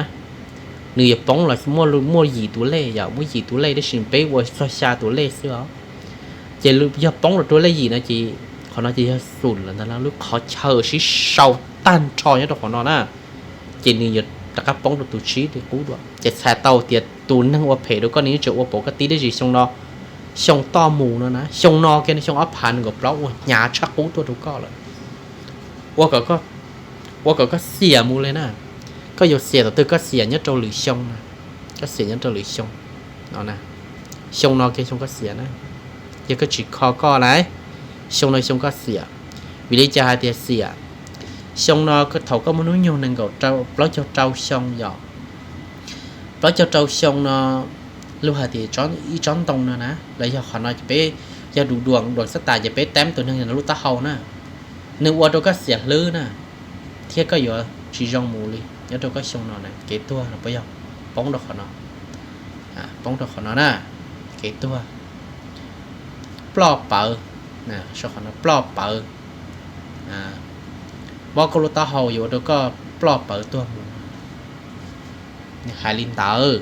nws yuav poob los muaj yim tus lej yom, muaj yim tus lej tab sis peb ua txog xya tus lej xwb os. Ces yog poob los rau lej yim no ces qhov no ces yog xum lawm ntag, lub qhov chaw sib sau tag nrho nyob rau qhov no na. Ces nws yuav rov qab poob rau tus tsib li qub dua. Ces txhais tau tias tus neeg ua phem rau koj nws yeej tseem ua pauv koj tib dab tsi xyoo no, xyoo toj mus no na, xyoo no kiag xyoo ob phav nees nkaum plaub ua hnyav tshaj qub tuaj rau koj lawm. Ua kom koj xiam mus li na. Koj yuav xiam thaum twg? Koj xiam nyob rau lwm xyoo, koj xiam nyob rau lwm xyoo no, xyoo no kiag xyoo koj xiam na. Yog koj tsis kho koj na, xyoo no xyoo koj xiam. Vim li cas hais tias xiam? Xyoo no thaum koj muaj hnub nyoog nees nkaum, plaub caug rau xyoo yom, plaub caug rau xyoo no, luag hais tias ib tsob ntoo no na, los yog qhov no ces peb yog du duas, duas xab tas ces peb teeb tus neeg no lub taub hau na, nws ua rau koj xiam hlwb na, thiab koj yuav tsis zoo mus li nyob rau koj xyoo no na, kev tuag no puas yog poob rau qhov no, poob rau qhov no na, kev tuag, ploj pawv, ploj pawv, mob koj lub taub hau yuav ua rau koj ploj pawv tuag mus. Nws hais li ntawd,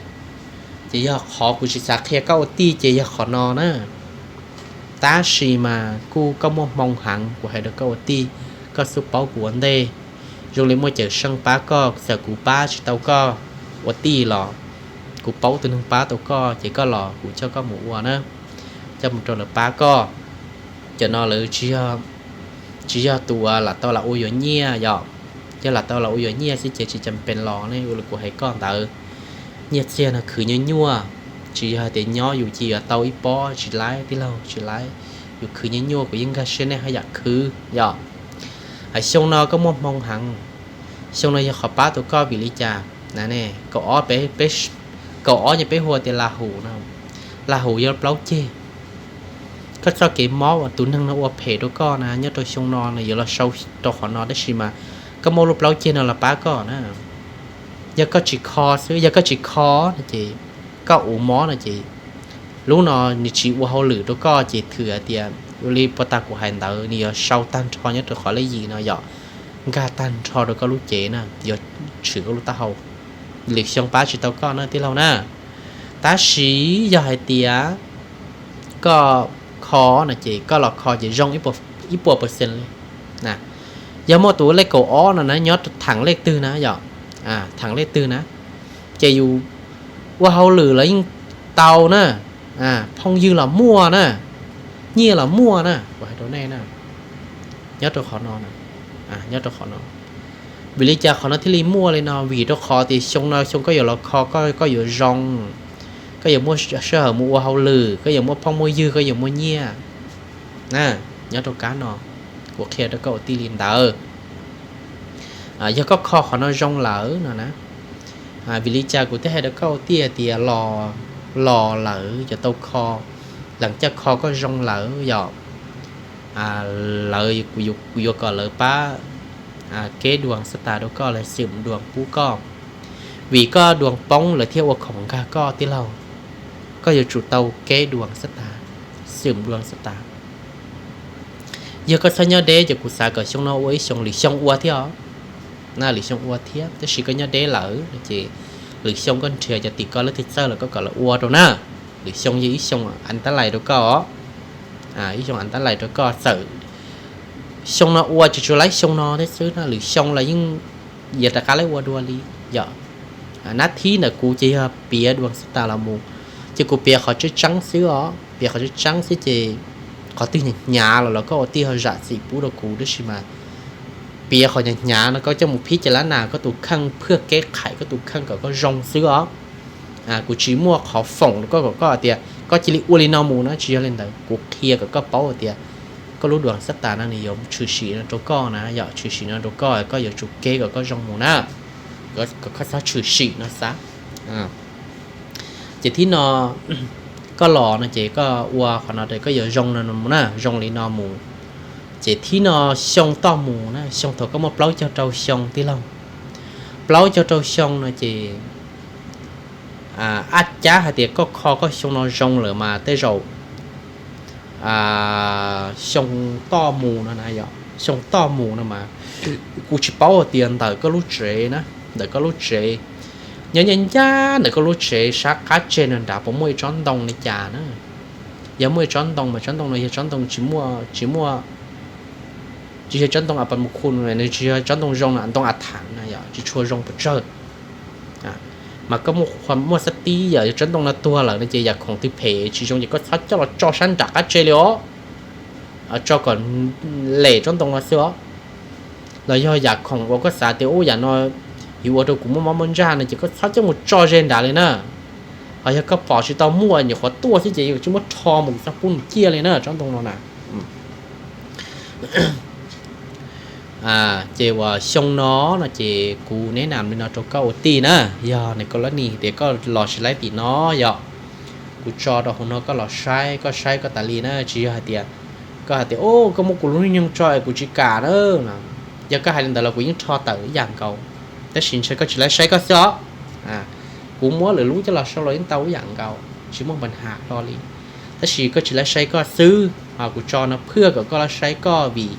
ces yog qhov kuv tsis xav qhia koj ua tij ces yog qhov no na. Tab sis mas kuj koj muaj hmoo heev, kuv hais rau koj ua tij, koj xub paub kuv ua ntej. Zoo li muaj cawm seej pab koj, txawm kuv pab tsis tau koj ua tij los kuv paub tus neeg pab tau koj ces koj los kuv coj koj mus ua na, coj mus rau lawv pab koj. Cov no lawv tsis yog tus uas lam tau lam ua yuav nyiaj yom, yog lam tau lam ua yuav nyiaj xwb ces tsis cam pes los ne, ua li kuv hais koj ntawd. Nyiaj txiag no khwv nyuaj nyuaj, tsis yog hais tias nyob yus cia yuav tau ib pob, tsis laib tij laug, tsis laib. Yus khwv nyuaj nyuaj, kuv yeej nkag siab nej haj yam khwv yom. Xyoo no koj muaj hmoo heev, xyoo no yog qhov pab tau koj vim li cas? Kaum ob, kaum ob no peb hu tias Lahu no, Lahu yog plaub ceg. Koj txoj kev mob uas tus neeg no ua phem rau koj na nyob rau xyoo no nws yuav los sau rau qhov no tab sis mas koj muaj lub plaub ceg no los pab koj na. Yog koj tsis kho xwb, yog koj tsis kho no ces koj ua mob no ces lub no nws tsis ua hauj lwm rau koj ces thwm hais tias ua li puag ta kuv hais ntawd nws yuav sau tag nrho nyob rau qhov lej yim no yom, nkag tag nrho rau koj lub cev na, yuav tshwm koj lub taub hau, lwm xyoo pab tsis tau koj na tij laug na. Tab sis yog hais tias koj kho no ces koj los kho ces zoo ib puas percent li. Yog muaj tus lej kaum ob no na nyob theem lej twg na yom, theem lej twg na, ces yus ua hauj lwm los yeej tau na, phooj ywg los muaj na, nyiaj los muaj na, kuv hais rau nej na, nyob rau qhov no, nyob rau qhov no. Vim li cas qhov no thiaj li muaj li no? Vim rau qhov tias xyoo no xyoo koj yuav los kho, koj yuav zoo, koj yuav muaj sij hawm mus ua hauj lwm, koj yuav muaj phooj muaj ywg, koj yuav muaj nyiaj. Nyob rau kab no, kuv qhia rau koj ua tij li ntawd. Yog koj kho qhov no zoo lawm no na, vim li cas kuv thiaj hais rau koj ua tij hais tias los lawm yuav tau kho, lees coj kho koj zoo lawm yom, lawv, kuv yuav kom lawv pab keb duas xab tas rau koj los xwm duas pub koj. Vim koj duas poob lawv thiaj ua khoom nkag koj tij laug. Koj yuav tsum tau kev duas xab tas, xwm duas xab tas. Yog koj txhob nyob deb ces kuv xav kom xyoo no ua ib xyoo, lwm xyoo ua thiab os. Na, lwm xyoo ua thiab, tab sis koj nyob deb lawm ces lwm xyoo koj nrhiav cov tim koj leej twg txawj los koj kom lawv ua rau na. Lwm xyoo yog ib xyoo an tab lais rau koj os. Ib xyoo an tab lais rau koj, txawm xyoo no ua tsis tsuas laib xyoo no thiab xwb na, lwm xyoo los yeej yuav rov qab laib ua dua li. Yog nab thib ntawm kuv ces yog piav duas xab tas los mus, ces kuv piav qhov tseeb tseeb xwb os, piav qhov tseeb tseeb xwb ces qhov twg hnyav hnyav los los koj ua tij ho zam txim pub rau kuv, tab sis mas piav qhov hnyav hnyav no koj coj mus phib ces lab nas koj tus kheej, phwj kev qhais koj tus kheej kom koj zoo xwb os. Kuv tsis muaj qhov foom rau koj kom koj hais tias koj cia li ua li no mus na, tsis yog li ntawd. Kuv qhia kom koj paub hais tias koj lub duas xab tas no nws yuav tshwm sim no rau koj na, yog tshwm sim no rau koj, koj yuav tsum kev kom koj zoo mus na, kom koj txhob tshwm sim no xav. Ces thib no koj los no ces koj ua qhov no es koj yuav zoo no mus na, zoo li no mus. Ces thib no xyoo toj mus na, xyoo thaum koj muaj plaub caug rau xyoo tij laug, plaub caug rau xyoo no ces ab cab hais tias koj kho koj xyoo no zoo lawm mas tej zaum xyoo toj mus no na, yog xyoo toj mus no mas kuv tsis paub hais tias ntawm koj lub tsev na, ntawm koj lub tsev, nyob nyob ncaj ntawm koj lub tsev sab qab tseg no nrad puas muaj ib tsob ntoo li cas na. Yog muaj ib tsob ntoo mas tsob ntoo no yog tsob ntoo tsis muaj, tsis muaj, tsis yog tsob ntoo a pas mus khu, nws tsis yog tsob ntoo zoo no, ntoo a thav na, yog tsis tshua zoo pes tsawg. Mas koj muaj, muaj xab tib yog tsob ntoo no tuag lawm no ces yam khoom twg phem tsis zoo ces koj txhob coj los tso sab nram qab tseg li os. Tso kom lem tsob ntoo no xwb os. Los yog yam khoom uas koj xav tias ub yam no yuav ua rau kuv muaj mob muaj ntsaj no ces koj txhob coj mus tso ze nrad li na. Ho yog koj pom tsis tau muaj, nyuam qhuav tuaj xwb ces yuav tsis muab rho mus, kuv txhob pub nws ciaj li na tsob ntoo no na. Ces uas xyoo no no ces kuv neb nam li no rau koj ua tij na, yog nws koj lab nis tias koj los tsis laib tim no yog kuv tso rau hauv no koj los saib, koj saib koj tas li na, tsis yog hais tias koj hais tias o koj muab kuv lub hnub nyoog tso es kuv tsis kam na. Yog koj hais li ntawd los kuv yeej rho tawm ib yam nkaus, tab sis ntshe koj tsis laib saib koj xwb os. Kuv muab lwm lub coj los sau los yeej tau ib yam nkaus, tsis muaj npa nham hlo li. Tab sis koj tsis laib saib koj xwb, kuv tso no phwj kom koj los saib koj vim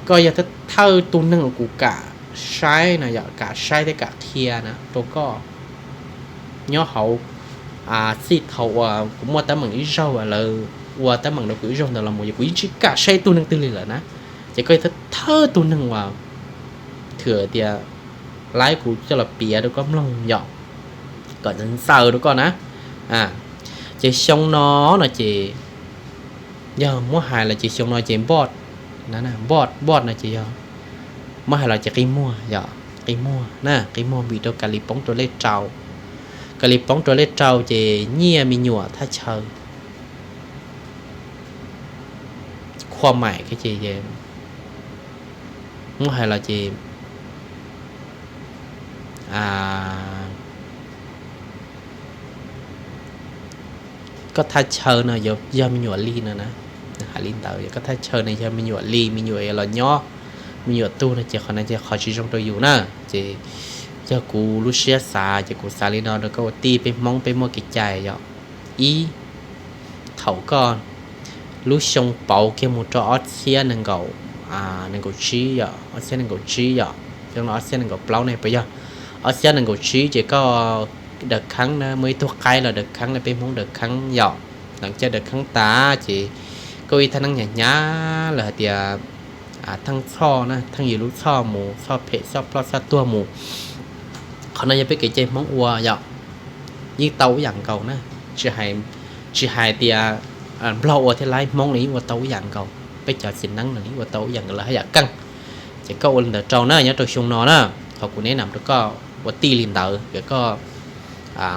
koj yog thawj tug neeg uas kuv kam saib no yom, kam saib thiab kam qhia na rau koj. Nyob hauv txij thaum uas kuv muaj teeb meem ib zaug, lawv ua teeb meem rau kuv ib zaug ntawd los mus yog kuv yeej tsis kam saib ib tug neeg twg li lawm na. Ces koj yog thawj tug neeg uas thwm tias laib kuv coj los piav rau koj mloog yom, kom ntxaws ntxaws rau koj na. Ces xyoo no no ces yog muab hais los ces xyoo no ces npoj, npoj, npoj no ces yog muab hais los ces qi muag yom, qi muag na, qi muag vim rau kav li poob rau lej rau. Kav li poob rau lej rau ces nyiaj me nyuam thaj chaw khua maim ces muab hais los ces koj thaj chaw no yog me nyuam li no na. Hais li ntawd, koj thaj chaw no yog me nyuam li, me nyuam los nyob, me nyuam tug no ces qhov no ces qhov tsis zoo rau yus na. Ces yog kuv lub siab xav ces kuv xav li no rau koj ua tij, peb Hmoob peb muaj kev cai yom. Ib, thaum koj lub xyoo pauv kiag mus rau ob txhiab nees nkaum, nees nkaum tsib yom, ob txhiab nees nkaum tsib yom, xyoo no ob txhiab nees nkaum plaub ne puas yog? Ob txhiab nees nkaum tsib ces koj daws kheeb na, muaj ib tug qaib los daws kheeb na, peb Hmoob daws kheeb yom. Lees caij daws kheeb tas ces koj ib thaj neeb hnyav hnyav lawm hais tias theej txhoj na, theej yus lub txhoj mus, txhoj phem txhoj ploj txhoj tuag mus. Qhov no yog peb kev cai Hmoob ua yom, yeej tau ib yam nkaus na. Tsis hais tias Nplog ua thiab laib, Hmoob los yeej ua tau ib yam nkaus, peb cov txiv neeb los yeej ua tau ib yam nkaus, lawv haj yam keej. Ces koj ua li ntawd rau na, nyob rau xyoo no na, qhov kuv neb nam rau koj ua tij li ntawd, kom koj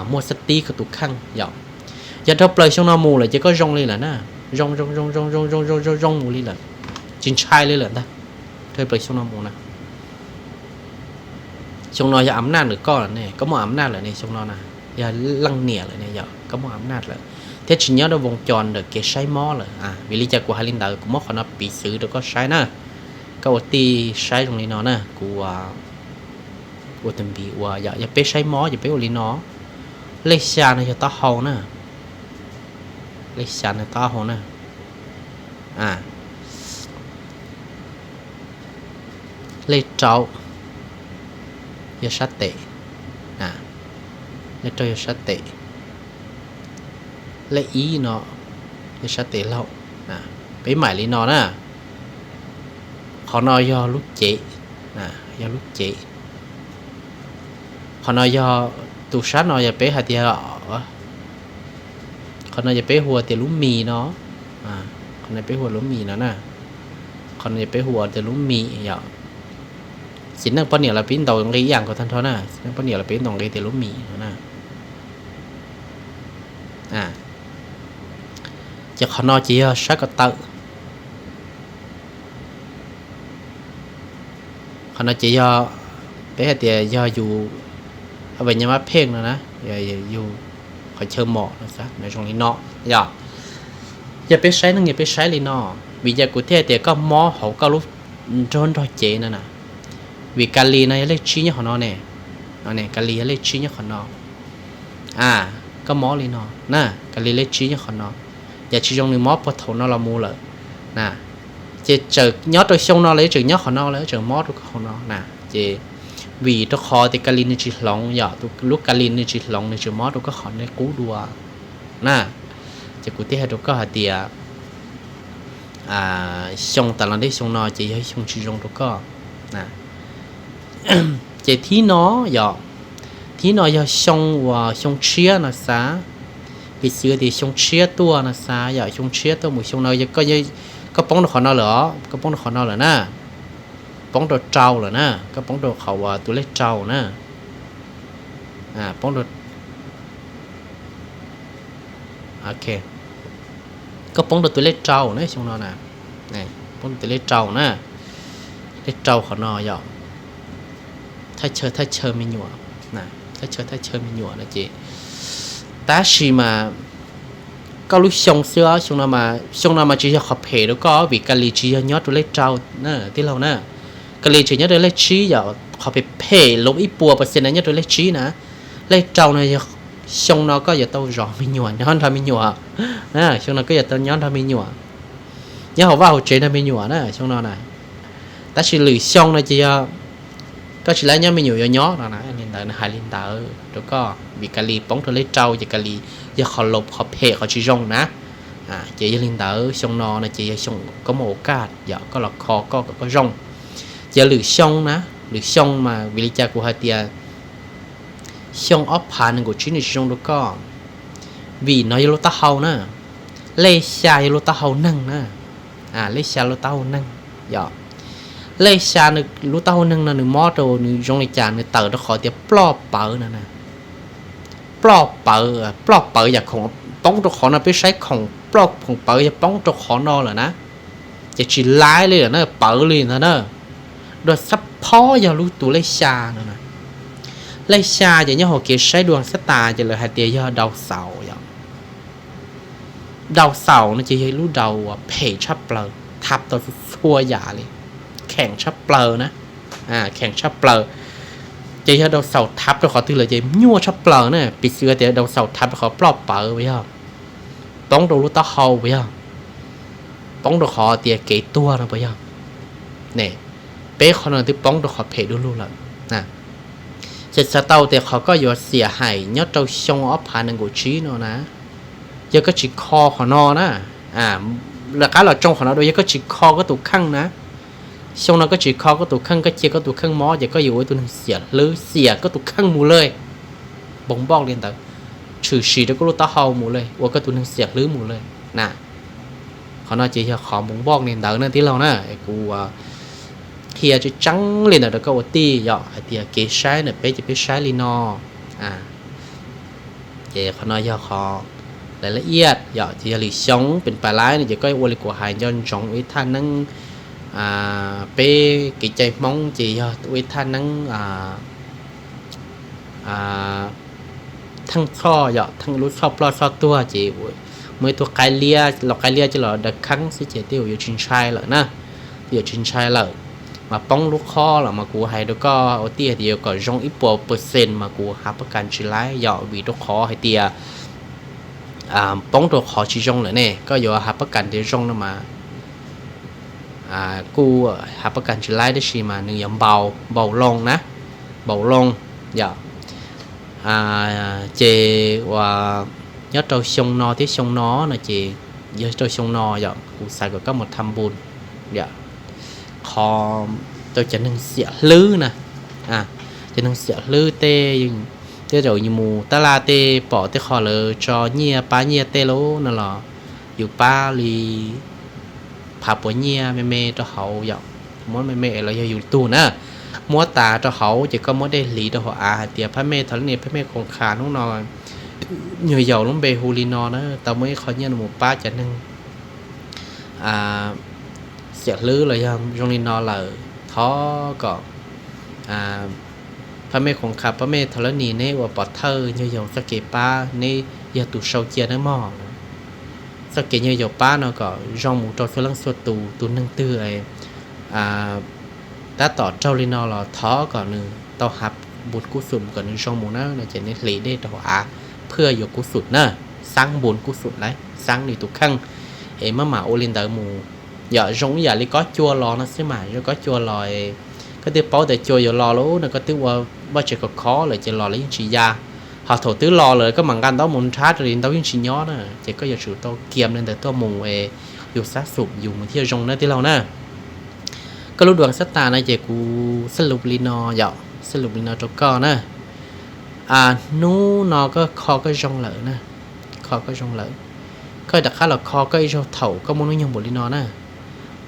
muaj xab tib koj tus kheej yom. Yog dhau plaws xyoo no mus lawm ces koj zoo li lawm na, zoo zoo zoo zoo zoo zoo zoo zoo mus li lawm, tsis ntshai li lawm ntag. Dhau plaws xyoo no mus na, xyoo no yog am naj ntawm koj lawm ne, koj muaj am naj lawm ne, xyoo no na, yog leej niam lawm ne, yog koj muaj am naj lawm, thiab tsis nyob rau voos cos ntawm kev saib mob lawm. Vim li cas kuv hais li ntawd? Kuv muab qhov no piv xwv rau koj saib na, koj ua tij saib zoo li no na, kuv ua tus npis ua yom. Yog peb saib mob ces peb ua li no, lej xya no yog taub hau na, lej xya no taub hau na, lej rau yog sab tes, lej rau yog sab tes, lej ib no yog sab tes laug. Peb maim li no na, qhov no yog lub cev, yog lub cev. Qhov no yog tus sab no yog peb hais tias, qhov no yog peb hu tias lub mis no, qhov no peb hu lub mis no na, qhov no yog peb hu tias lub mis yom. Txiv neej poj niam los peb ntaus nqi ib yam nkaus tag nrho na, txiv neej poj niam los peb ntaus nqi tias lub mis no na. Ces qhov no ces yog sab ko taw. Qhov no ces yog, peb hais tias yog yus, a, nyob mab pheej no na, yus qhov chaw mom no, zoo li no yom. Yog peb saib neeg yog peb saib li no, vim yog kuv thiaj hais tias koj mob hauv koj lub nrog nrog cev no na, vim Kali no yog lej tsib nyob qhov no ne, Kali yog lej tsib nyob qhov no, koj mob li no na, Kali lej tsib nyob qhov no, yam tsis zoo nws mob puag thaum no los mus lawm na, ces tseem nyob rau xyoo no los tseem nyob qhov no los tseem mob rau koj qhov no na, ces vim rau qhov tias Kali nws tsis hloov yom, lub Kali nws tsis hloov nws tseem mob rau koj qhov nej qub dua na, ces kuv thiaj hais rau koj hais tias xyoo tas los ntej xyoo no ces yog xyoo tsis zoo rau koj. Ces thib no yog, thib no yog xyoo uas xyoo tshiab no xav, piv xws tias xyoo tshiab tuaj no xav yom, xyoo tshiab tuaj mus xyoo no, koj poob rau qhov no lawm os, koj poob rau qhov no lawm na, poob rau rau lawm na, koj poob rau qhov uas tus lej rau na, poob rau, koj poob rau tus lej rau na xyoo no na, poob rau tus lej rau na, lej rau qhov no yog thaj chaw, thaj chaw me nyuam, thaj chaw, thaj chaw me nyuam no ces, tab sis mas koj lub xyoo xwb, xyoo no mas, xyoo no mas tsis yog qhov phem rau koj vim Kali tsis yog nyob rau lej rau na tij laug na, Kali tseem nyob rau lej tsib yom, qhov phem phem lub ib puas percent na nyob rau lej tsib na, lej rau no yog xyoo no koj yuav tau zov me nyuam, nyob nrog me nyuam, xyoo no koj yuav tau nyob nrog me nyuam, nyob hauv vaj hauv tsev nrog me nyuam na xyoo no na, tab sis lwm xyoo no ces yog koj tsis laib nyob me nyuam yuav nyob no na, li ntawd nws hais li ntawd rau koj vim Kali poob rau lej rau ces Kali yog qhov lub qhov phem qhov tsis zoo na, ces yog li ntawd xyoo no no ces yog xyoo koj muaj ua kaj yom, koj los kho koj kom koj zoo, ces lwm xyoo na, lwm xyoo mas vim li cas kuv hais tias xyoo ob phav nees nkaum tsib nws tsis zoo rau koj, vim no yog lub taub hau na, lej xya yog lub taub hau neeg na, lej xya lub taub hau neeg yom, lej xya lub taub hau neeg no nws mob rau nws zoo li cas, nws tawm rau qhov tias ploj pawv no, ploj pawv, ploj pawv yam khoom poob rau qhov no, peb saib khoom ploj khoom pawv yog poob rau qhov no lawm na, ces tsis laib li lawm na, pawv li ntawd na, dua xab phob yog lub tus lej xya no na, lej xya ces nyob hauv kev saib dua xab tas ces lawv hais tias yog dau xaus yom, dau xaus no ces yog lub dau uas phem tshaj plaws, thab tau txhua yam li, kheem tshaj plaws na, kheem tshaj plaws, ces yog dau xaus thab rau qhov twg lawm ces nyuaj tshaj plaws na, piv xws tias dau xaus thab rau qhov ploj pawv puas yog, poob rau lub taub hau puas yog, poob rau qhov tias kev tuag no puas yog, peb qhov no twb poob rau qhov phem du lug lawm. Ces xav tau tias qhov koj yuav xiam hais nyob rau xyoo ob phav nees nkaum tsib no na, yog koj tsis kho qhov no na, lawv qab los tsoo qhov no dua, yog koj tsis kho koj tus kheej na, xyoo no koj tsis kho koj tus kheej, koj cia koj tus kheej mob ces koj yuav ua tus neeg xiam hlwb, xiam koj tus kheej mus lawm, npoo npoj li ntawd, tshwm sim rau koj lub taub hau mus lawm, ua koj tus neeg xiam hlwb mus lawm na. Qhov no ces yog qhov npoo npoj li ntawd na tij laug na, kuv qhia tseeb tseeb li ntawd rau koj ua tij yom, hais tias kev saib na peb ces peb saib li no. Ces qhov no yog qhov lawv la iaj yom, ces yog lwm xyoo pes pas laib no ces koj ua li kuv hais nco ntsoov ua ib thaj neeb, peb kev cai Hmoob ces yog ua ib thaj neeb theej txhoj yom, theej lub txhoj ploj txhoj tuag ces muaj ib tug qaib liab los qaib liab coj los daws kheeb xwb ces twb yuav tsis ntshai lawm na, twb yuav tsis ntshai lawm. mas poob lub khob los mas kuv hais rau koj ua tij hais tias yuav kom zoo ib puas percent mas kuv hav pab kas tsis laib yom, vim rau qhov hais tias poob rau qhov tsis zoo lawm ne, koj yuav hav pab kas tias zoo no mas kuj hav pab kas tsis laib, tab sis mas nws yuav npaum, npaum loo na, npaum loo yom. Ces uas nyob rau xyoo no thiab xyoo no no ces yog rau xyoo no yom, kuv xav kom koj mus tham npus yom, qhov rau cov neeg xiam hlwb na, cov neeg xiam hlwb tej, tej zaum yus mus tab laj tej pom tej qho lawv tso nyiaj pab nyiaj tej lauj no los yus pab li phav puas nyiaj me me rau hauv yom, muab me me los yog yus tug na, muab tas rau hauv ces koj muab dej hliv rau hauv av hais tias phab mej thov leej niam phab mej khoom kha hnub no nyuag yaus lub npe hu li no na, tau muaj ib qho nyiaj no mus pab cov neeg xiam hlwb los yog zoo li no lawm, thov kom phab mej khoom kha phab mej thov leej niam neb ua pov thawj nyuag yaus txoj kev pab, neb yog tus sau cia nawb mog. Txoj kev nyuag yaus pab no kom zoo mus rau txhua leej txhua tus, tus neeg twg tab tom raug li no los thov kom nws tau hav npus kub xum kom nws zoo mus na no ces neb hliv dej rau hauv av phwj yuav kub xum na, xab npus kub xum lawm, xab nws tus kheej es maj mam ua li ntawd mus. Yom, zoo ib yam li kob cua los no xwb mas, zoo kob cua los koj twb paub tias cua yuav los lawm no, koj twb ua vaj tsev khov khov lawm ces los los yeej tsis ya. Ho thaum twb los lawm koj mam nqa ntaub mus nrhab rau li ntaub yeej tsis nyob na, ces koj yuav tsum tau kiam li ntawd tuaj mus es yus xab xum yus mus thiaj zoo na tij laug na. Koj lub duas xab tas no ces kuv xab lus li no yom, xab lus li no rau koj na. Hnub no koj kho koj zoo lawm na, kho koj zoo lawm, koj rov qab los kho koj ib zaug thaum koj muaj hnub nyoog npaum li no na.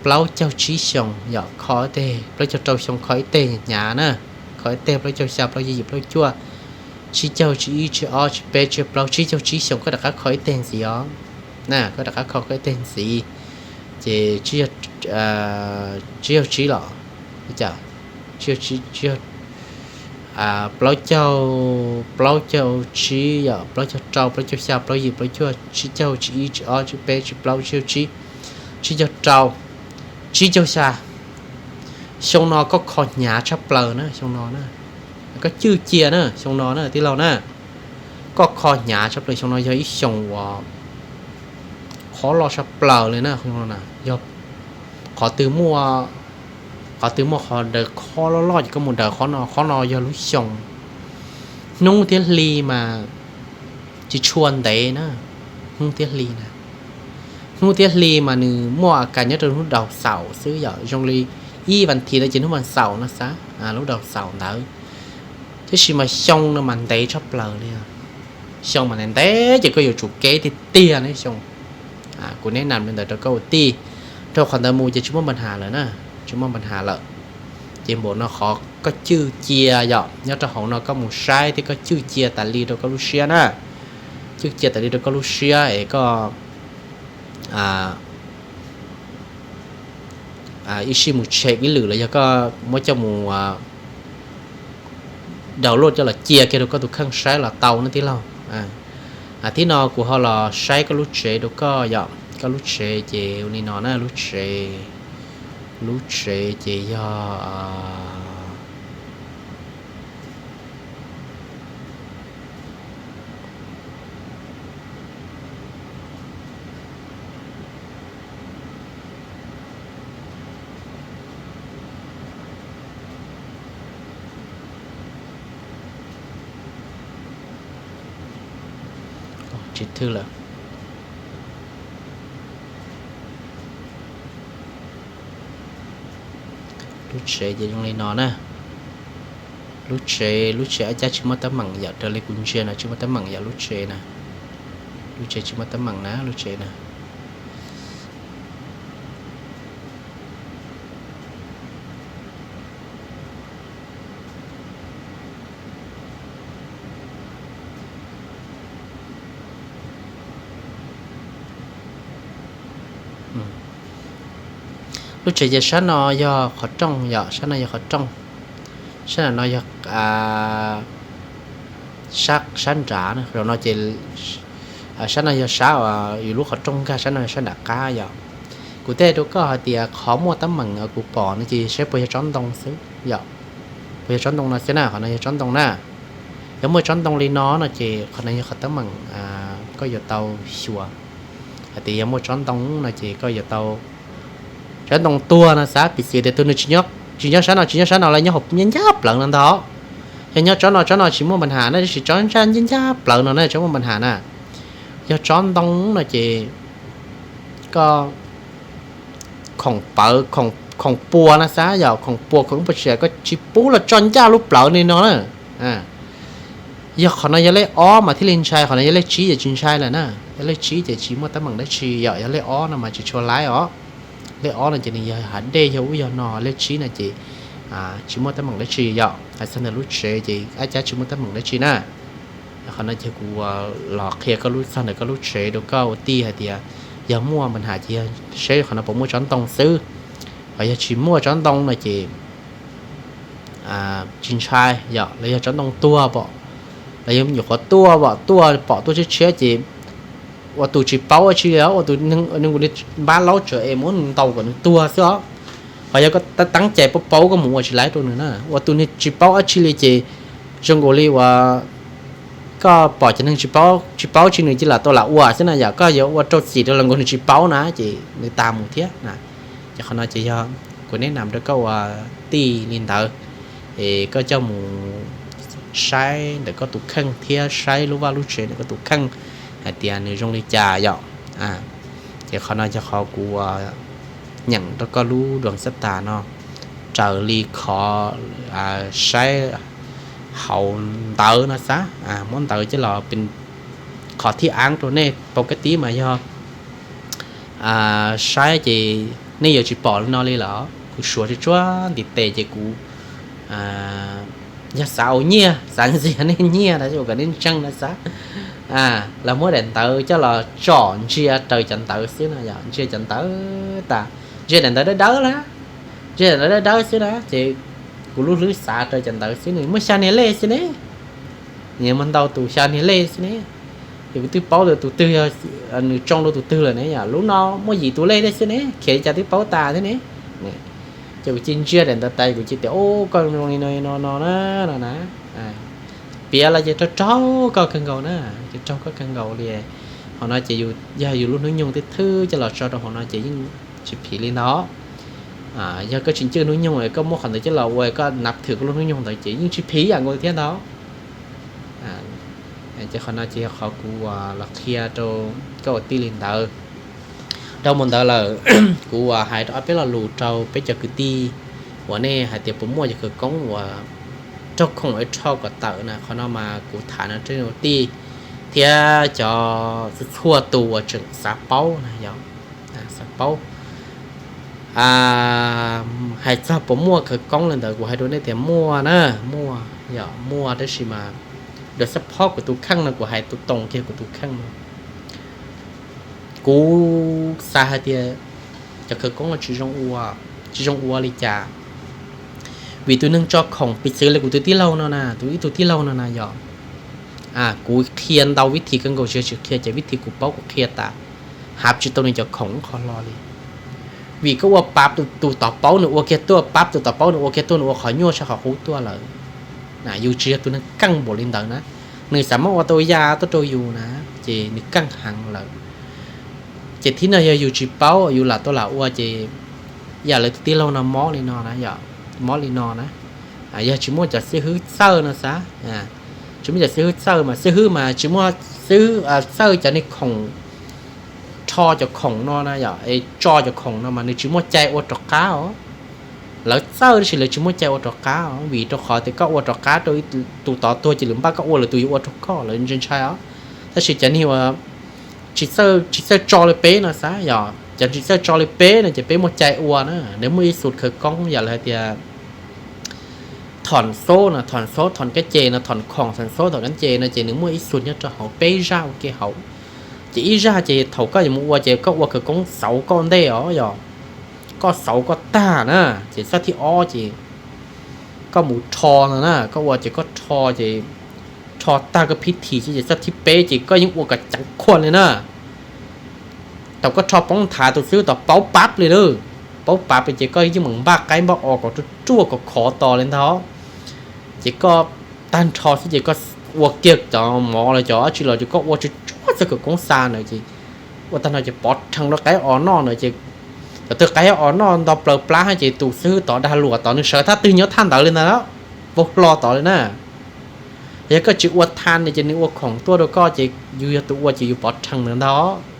Plaub caug tsib xyoos yom, kho ib teg, plaub caug rau xyoo kho ib teg hnyav na, kho ib teg, plaub caug xya, plaub caug yim, plaub caug cuaj, tsib caug, tsib ib, tsib ob, tsib peb, tsib plaub, tsib caug tsib xyoos koj rov qab kho ib teg ntxiv os. Na koj rov qab kho koj ib teg ntxiv, ces tsib caug tsib los, plaub caug, plaub caug tsib yom, plaub caug rau, plaub caug xya, plaub yim, plaub cuaj, tsib caug, tsib ib, tsib ob, tsib peb, tsib plaub, tsib caug tsib, tsib caug rau, tsib caug xya. Xyoo no koj kho hnyav tshaj plaws na, xyoo no na, koj cwj cia na xyoo no na tij laug na. Koj kho hnyav tshaj plaws, xyoo no yog ib xyoo uas qhov loj tshaj plaws li na, yog qhov twg muaj, qhov twg muaj qhov daws khob loj loj ces koj mus daws qhov no, qhov no yog lub xyoo. Hnub thiab hli mas tsis tshua ntev na, hnub thiab hli na. Hnub thiab hli mas nws muaj a kas nyob rau hnub daus xaum xwb yom, zoo li ib vas thiv no ces hnub vas xaum no xav, lub daus xaum ntawd. Tiam sis mas xyoo no mas ntev tshaj plaws li, xyoo mas ntev ntev ces koj yuav tsum kev tiag tiag ne xyoo. Kuv neb nam li ntawd rau koj ua tij, rau qhov ntawd mus ces tsis muaj npa has lawm na, tsis muaj npa has lawm. Ces npaum no qhov koj cwj cia yom, nyob rau hauv no koj mus saib thiab koj cwj cia tas li rau koj lub siab na, cwj cia tas li rau koj lub siab es koj ib sij mus check ib lwm los yog koj muab coj mus download coj los cia kiag rau koj tus kheej saib los tau na tij laug. Thib no kuv ho los saib koj lub tsev rau koj yom, koj lub tsev ces ua li no na, lub tsev, lub tsev ces yog tsis thwj lawm. Lub tsev ces zoo li no na. Lub tsev, lub tsev ab cab tsis muaj teeb meem yom, raws li kuv ntsia no tsis muaj teeb meem yom, lub tsev na. Lub tsev tsis muaj teeb meem na, lub tsev na. Lub tsev ces sab no yog qhov rooj yom, sab no yog qhov rooj, sab no yog sab nrad, zaum no ces sab no yog sab uas yus lub qhov rooj nkag, sab no yog sab nram qab yom. Kuv teb rau koj hais tias qhov muaj teeb meem kuv pom no ces saib puas yog tsob ntoo xwb yom. Puas yog tsob ntoo no xwb na, qhov no yog tsob ntoo na. Yog muaj tsob ntoo li no no ces qhov no yog qhov teeb meem koj yuav tau xyuas hais tias yog muaj tsob ntoo no ces koj yuav tau, tsob ntoo tuag no xav piv xws tias tus nws tsis nyob sab no, tsis nyob sab no, lawv nyob hauv ncaj ncaj plawv no ntag. Yog nyob tsob no, tsob no tsis muaj npa nham na, tab sis tsob ncaj ncaj plawv no na tsob muaj npa nham na. Yog tsob ntoo no ces koj khoom pawv, khoom pua no xav yom, khoom pua khoom pua tsiam koj tsis pub los tso ncaj lub plawv li no na. Yog qhov no yog lej ob mas thiaj li ntshai, qhov no yog lej tsib ces tsis ntshai lawm na. Yog lej tsib ces tsis muaj teeb meem dab tsi yom, yog lej ob no mas tsis tshua laib os. Lej ob no ces nws yog hav dej yog ub yog no, lej tsib no ces tsis muaj teeb meem dab tsi yom. Hais txog ntawm lub tsev ces ab cab tsis muaj teeb meem dab tsi na. Qhov no ces kuv los qhia koj lub, txog ntawm koj lub tsev rau koj ua tij hais tias yog muaj npa nham ces yog saib qhov no puas muaj tsob ntoo xwb. Ho yog tsis muaj tsob ntoo no ces tsis ntshai yom, los yog tsob ntoo tuag pom, los yog nyuam qhuav tuaj pom, tuaj pom tuaj tshiab tshiab ces ua tus tsis paub dab tsi li, ua tus nws npab laub tsawv es muab nws ntaus kom nws tuag xwb os. Ho yog koj teeb cai paub paub koj mus ua tsis laib rau nws na, ua tus nws tsis paub dab tsi li ces zoo nkaus li uas koj pom cov neeg tsis paub tsis paub tsi nws cia lam tau lam ua xwb na yom, koj yuav ua rau txim rau los nkaus nws tsis paub na ces nws tas mus thiab na. Ces qhov no ces yog kuv neb nam rau koj ua tij li ntawd, es koj coj mus saib ntawm koj tus kheej thiab saib lub vaj lub tsev ntawm koj tus kheej hais tias nws zoo li cas yom. Ces qhov no yog qhov kuv nyeem rau koj lub dua xab tas no, raws li qhov saib hauv ntawv no xav, muab ntawv coj los qhov thib ab rau nej paub kab tib mas yog saib ces nej yuav tsis pom li no li lawm. Kuv suav tsuag tsuag ntiv tes ces kuv yog xav ua nyiaj, xav ntxias nej nyiaj na, ua kom nej ntseeg na xav, los muab daim ntawv coj los tsom ntsia raws cov ntawv xwb no yom, ntsia cov ntawv tas, ntsia daim ntawv dawb dawb na, ntsia daim ntawv dawb dawb xwb na ces kuv lub hlwb xav raws cov ntawv xwb, nws muaj xya niag lej xwb ne. Nws muaj ntau tus xya niag lej xwb ne. Ces kuv twb paub tias tus twg yog nws tsoo rau tus twg lawm ne, yog lub no muaj yim tus lej thiab xwb ne, khiav li cas twb paub tas thiab ne. Ces kuv cia ntsia daim ntawv tas kuv cia tias, o, koj zoo li no no no na, no na. Piav los ces raug raug koj kawg nkaus na, ces raug koj kawg nkaus li. Hauv no ces yog yus lub hnub nyoog twb thwb coj los tso rau hauv no ces yeej tsis phim li ntawd. Yog koj tsis ncwj hnub nyoog koj muab qhov ntawd coj los ua koj nab thwm koj lub hnub nyoog ntawd ces yeej tsis phim yam nkaus thiab ntawd. Ces qhov no ces yog qhov kuv los qhia rau koj ua tij li ntawd. Dhau mus ntawd lawm, kuv hais rau ob peb lo lus rau peb cov kwv tij uas nej hais tias puas muaj cov khawv koob uas raug khoom es rho kom tawm na, qhov no mas kuv tham no rau ua tij thiab cov txhua tus uas tseem xav paub na yom, xav paub. Hais txog puas muaj khawv koob li ntawd kuv hais rau nej tias muaj na, muaj yom, muaj tab sis mas dua xab phob kuv tus kheej no kuv hais tus toos kiag kuv tus kheej no. Kuv xav hais tias cov khawv koob no tsis zoo ua, tsis zoo ua li cas. Vim tus neeg tso khoom piv txwv li kuv tus tij laug no na, tus ib tug tij laug no na yom, kuv qhia ntau vib thim kawg nkaus, tsis yog tsis qhia, ces vib thim kuv paub kuv qhia tas, hav tsis tau nws cov khoom qhov hlo li. Vim koj ua pab tus tom paub nws ua kiag tuaj, pab tus tom paub nws ua kiag tuaj, nws ua qhov nyuaj tshaj qhov qub tuaj lawm. Yus tsis yog tus neeg keej npaum li ntawd na, nws xav muab ua tau ya tuaj rau yus na, ces nws keej heev lawm. Ces thib no yog yus tsis paub yus lam tau lam ua ces yam lawv tus tij laug no mob li no na, mob li no na. Yog tsis muaj cov xib hwb txawj no xav, tsis muaj cov xib hwb txawj mas xib hwb mas tsis muaj xib hwb txawj cov niag khoom, rho cov khoom no na yom, es tso cov khoom no mas nws tsis muaj cai ua rov qab os. Lawv txawj tab sis lawv tsis muaj cai ua rov qab os, vim rau qhov tias koj ua rov qab rau tus tod tuag ces lawv npaj koj ua lawv tus yuav ua rau koj, lawv ntshai ntshai os. Tab sis cov niag uas tsis txawj tso li peb no xav yom, cov tsis txawj tso li peb no ces peb muaj cai ua na, nws muaj ib xus khawv koob yam li hais tias thom xob no, thom xob thom kab ces no, thom khoom thom xob thom kab ces no ces nws muaj ib xus nyob rau hauv peb zaj ua ke hauv. Ces ib zaj ces thaum koj yuav mus ua ces koj ua khawv koob xauv koj ntej os yom, koj xauv koj tag na, ces xab thib ob ces koj mus rho no na, koj ua ces koj rho ces rho tag koj phib thim ces xab thib peb ces koj yeej ua kom ceev khuaj li na. Thaum koj rho poob nthav tus xib hwb tod paub pab li lawm, paub pab li ces koj yeej meem npaj qaib npaj os kom ruaj ruaj khov khov tos li ntag. Ces koj tag nrho xwb ces koj ua kiag cov mov los cov dab tsi los ces koj ua tsuag tsuag txog kawm koob xa na ces ua tag no ces pov rhees rau qaib os noj na ces cov twg qaib os noj nto plaws plab ces tus xib hwb tod dag luam tod nws sawv thaj twg nyob thaj ntawd li ntag, vau hlo tod li na. Yog koj tsis ua tha li ces nws ua khoom tuaj rau koj ces yus yog tus ua ces yus pov rhees ntawd ntag.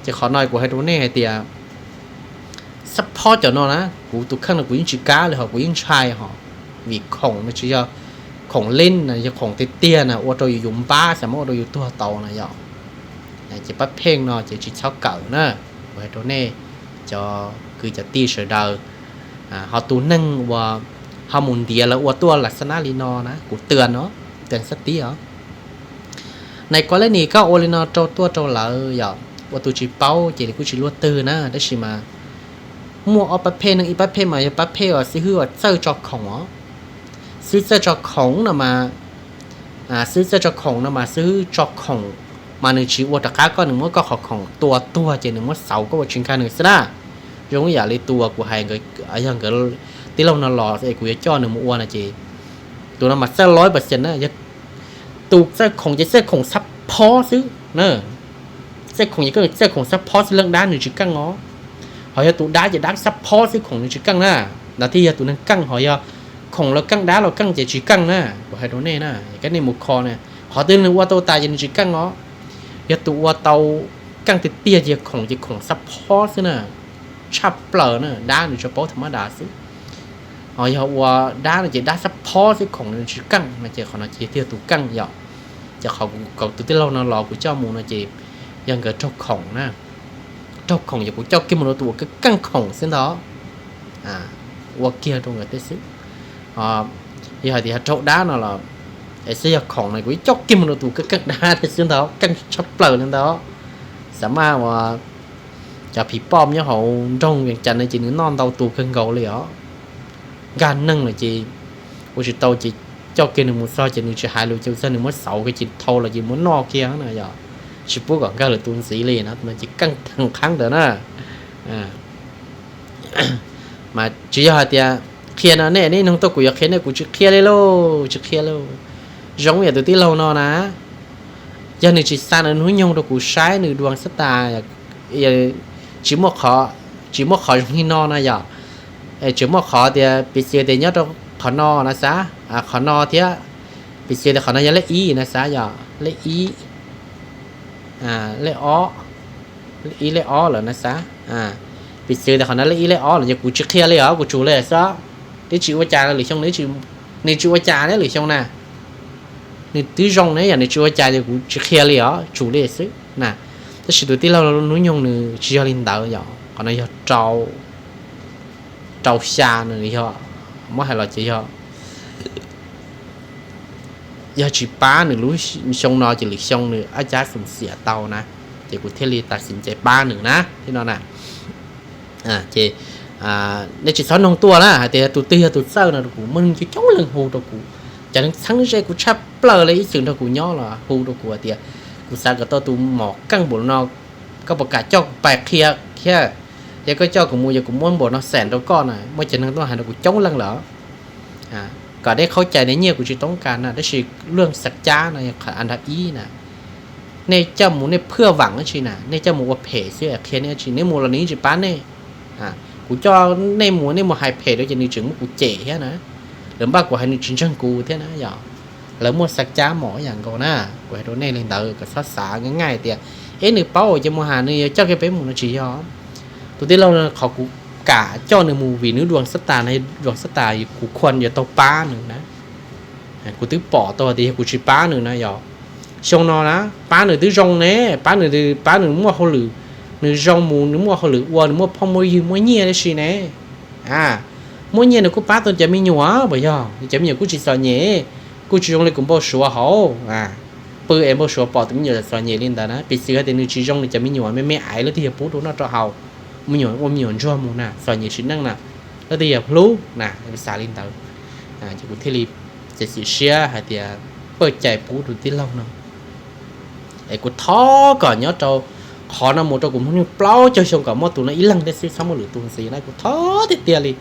Ces qhov no kuv hais rau nej hais tias xab phob cov no na, kuv tus kheej no kuv yeej tsis kam li hos kuv yeej ntshai hos, vim khoom no tsis yog khoom leeb na, yog khoom tiag tiag na ua rau yus yus npab xav muab ua rau yus tuag tau na yom. Ces pab pheej no ces tsis txhob kawm na, kuv hais rau nej cov kwv cov tij sawv daws. Ho tus neeg uas ho mus ntiav lawv ua tuaj lam xab nab li no na kuv twb no, twb xab tib os. Nais kov lej nis koj ua li no rau tuaj rau lawv yom, ua tus tsis paub ces nws kuj tsis luaj twg na, tab sis mas muaj ob pab phej, neeg ib pab phej mas yog pab phej uas xib hwb uas txawj tso khoom os. Xib hwb txawj tso khoom no mas, xib hwb txawj tso khoom no mas xib hwb tso khoom mas nws tsis ua rov qab koj, nws muab koj qhov khoom tua tuag ces nws muab xauv koj ua tsis nkag nws xwb na. Zoo ib yam li tus uas kuv hais, yog nkawd tij laug no los es kuv yuav coj nws mus ua no ces tus no mas txawj lawm pas xees na, yog tus txawj khoom ces txawj khoom xab phob xwb na. Txawj khoom ces koj txawj khoom xab phob xwb, leej dab nws tsis keej os. Ho yog tus dab ces dab xab phob xwb, khoom nws tsis keej na. Ntawd thiaj yog tus neeg keej, ho yog khoom los keej dab los keej ces tsis keej na. Kuv hais rau nej na, koj nej mus kho na, qhov twg nws ua tau tas ces nws tsis keej os. Yog tus ua tau keej tiag tiag ces yog khoom ces khoom xab phob xwb na, tshaj plaws na, dab nws tsuas paub tham ma das xwb. Ho yog ua dab no ces dab xab phob xwb, khoom nws tsis keej no ces qhov no ces thiaj yog tus keej yom. Ces qhov kuv kom tus tij laug no los kuv coj mus no ces yog nkawd raug khoom na, raug khoom ces kuv coj kiag mus rau tus uas keej khoom xwb ntag, ua kiag rau nkawd tej xwb. Yog hais tias raug dab no los es xwb yog khoom no kuv coj kiag mus rau tus keej keej dab tej xwb ntag, keej tshaj plaws li ntag. Xav mas uas cov phim poj nyob hauv nroog Vias Cas no ces nws noj ntau tus kawg nkaus li os, nkag neeg lawm ces ua tsis tau ces coj kiag nws mus txog ces nws tsis hais lus ces txog nws muab xauv kiag ces thau los ces muab noj kiag na yom, tsis pub kom nkag lwm tus ntxiv li no, no ces keej theem qhab ntawd na. Mas tsis yog hais tias qhia no nej, nej nug tuaj kuv yuav qhia nej, kuv tsis qhia li lauj, tsis qhia lauj. Zoo yam tus tij laug no na, yog nws tsis xa nws hnub nyoog rau kuv saib nws dua xab tas, tsis muaj qhov, tsis muaj qhov zoo li no na yom. Tsis muaj qhov tias piv txwv tias nyob rau qhov no na xav, qhov no thiab, piv txwv tias qhov no yog lej ib na xav yom, lej ib, lej ob, lej ib lej ob lawm na xav. Piv txwv tias qhov no lej ib lej ob lawm ces kuv tsis qhia li os, kuv tsum li xwb. Twb tsis ua cas lwm xyoo, nws tsis ua cas thiab lwm xyoo na, nws twb zoo ne, yog nws tsis ua cas ces kuv tsis qhia li os, tsum li xwb na. Tab sis tus tij laug hnub nyoog nws tsis yog li ntawd yom, qhov no yog rau xya nws yog, muab hais los ces yog, yog tsis pab nws lub xyoo no ces lwm xyoo nws ab cab xum xiam tau na, ces kuv thiaj li tas sim nce pab nws na thiab no na. Ces nej tsis txhob noog tuaj na hais tias tus twg yog tus txawj no rau kuv, muaj neeg coob coob leej hu rau kuv, cov neeg txheeb ze kuv tshaj plaws li ib txwm nrog kuv nyob los hu rau kuv hais tias kuv xav kom tau tus mom keej npaum no, koj puas kam coj kuv pais qhia thiab? Yog koj coj kuv mus yog kuv muab npaum no xees rau koj na. Muaj cov neeg tuaj hais rau kuv coob leej lawm. Kom nej khaub cai, nej nyiaj kuv tsis toob kas na, tab sis luag xav cab no yog qhov an dab ib na. Nej coj mus nej phwj vam dab tsi na, nej coj mus ua phem xwb qhia nej dab tsi, nej mus los nws yeej tsis pab nej. Kuv coj nej mus nej mus hais phem rau ces nws tseem muab kuv cem thiab na, lawv npaj kuv hais nws tsis ntseeg kuv thiab na yom. Lawv muaj xav cab mom ib yam nkaus na. Kuv hais rau nej li ntawd kom txhob xav nqaij nqaij tias, eb, nws paub ces mus hais nws yuav coj kiag peb mus no tsis yog. Tus tij laug no qhov kuv kam coj nws mus vim nws dua xab tas no, dua xab tas kuv khuam yuav tau pab nws na. Kuv twb pom tau tias yog kuv tsis pab nws na yog, xyoo no na, pab nws twb zoo ne, pab nws, pab nws muaj hauj lwm, nws zoo mus nws muaj hauj lwm ua, nws muaj phooj muaj ywg muaj nyiaj dab tsi ne. Muaj nyiaj nws kuj pab tau cov me nyuam puas yog? Cov me nyuam kuj tsis txom nyem, kuj tsis zoo li kuv npau suav hauv. Pw es npau suav pom tus me nyuam txom nyem li ntawd na, piv txwv hais tias nws tsis zoo li cov me nyuam me me aiv, leej twg yog pub rau noj rau haus, me nyuam ua me nyuam ntsuag mus na, txom nyem sim neej na, leej twg yog hlub na, xav li ntawd. Ces kuv thiaj li txiav txim siab hais tias pab cai pub rau tij laug no. Es kuv thov kom nyob rau qhov no mus rau kuv mloog neej plaub caug xyoo kom muaj tus no ib leeg thiab xwb, txhob muaj lwm tus ntxiv na, kuv thov tiag tiag li.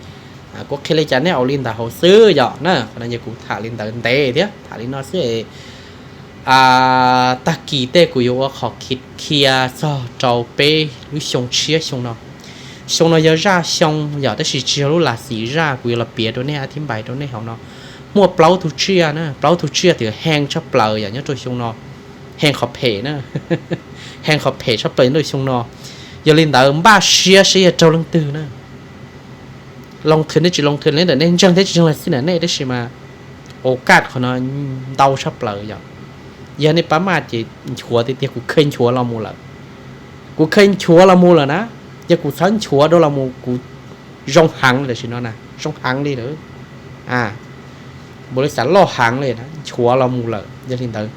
Kuv qhia li cas nej ua li ntawd hauv xwb yom na. Qhov no yog kuv tham li ntawd ntev thiab tham li no xwb. Tag kis tej kuv yuav ua qhov khia txog rau peb lub xyoo tshiab xyoo no. Xyoo no yog zaj xyoo yom, tab sis tsis yog lub lam xim zaj, kuv yuav los piav rau nej, a thib npais rau nej hauv no. Muaj plaub tug tsiaj na, plaub tug tsiaj twb hee tshaj plaws yom nyob rau xyoo no. Hee qhov phem na, hee qhov phem tshaj plaws nyob rau xyoo no. Yog li ntawd npaj siab seb yog raug leej twg na. Loo thwm nej tsis loo thwm li ntawm nej ntseeg thiab tsis ntseeg los xij na nej, tab sis mas ua kaj qhov no ntau tshaj plaws yom. Yog nej pab maj ces nchuav tiag tiag, kuv kheev nchuav los mus lawm. Kuv kheev nchuav los mus lawm na. Yog kuv txhob nchuav dua los mus kuv zoo heev li tam sim no na, zoo heev li lawm. Npaum li xav loj heev li, nchuav los mus lawm. Yog li ntawd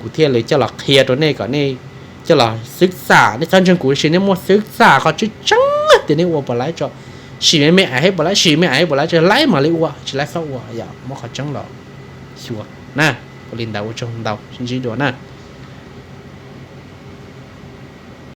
kuv thiaj li coj los qhia rau nej kom nej coj los xwb txaj, nej txhob ntseeg kuv tab sis nej muaj xwb txaj qhov tseeb tseeb tias nej ua puas laib tso. Sim me me aiv puas laib, sim me aiv puas laib tso, laib mam li ua, tsis laib txhob ua yom, muab qhov tseeb los xyuas na. Ua li ntawd ua tsaug ntau, sib ntsib dua na.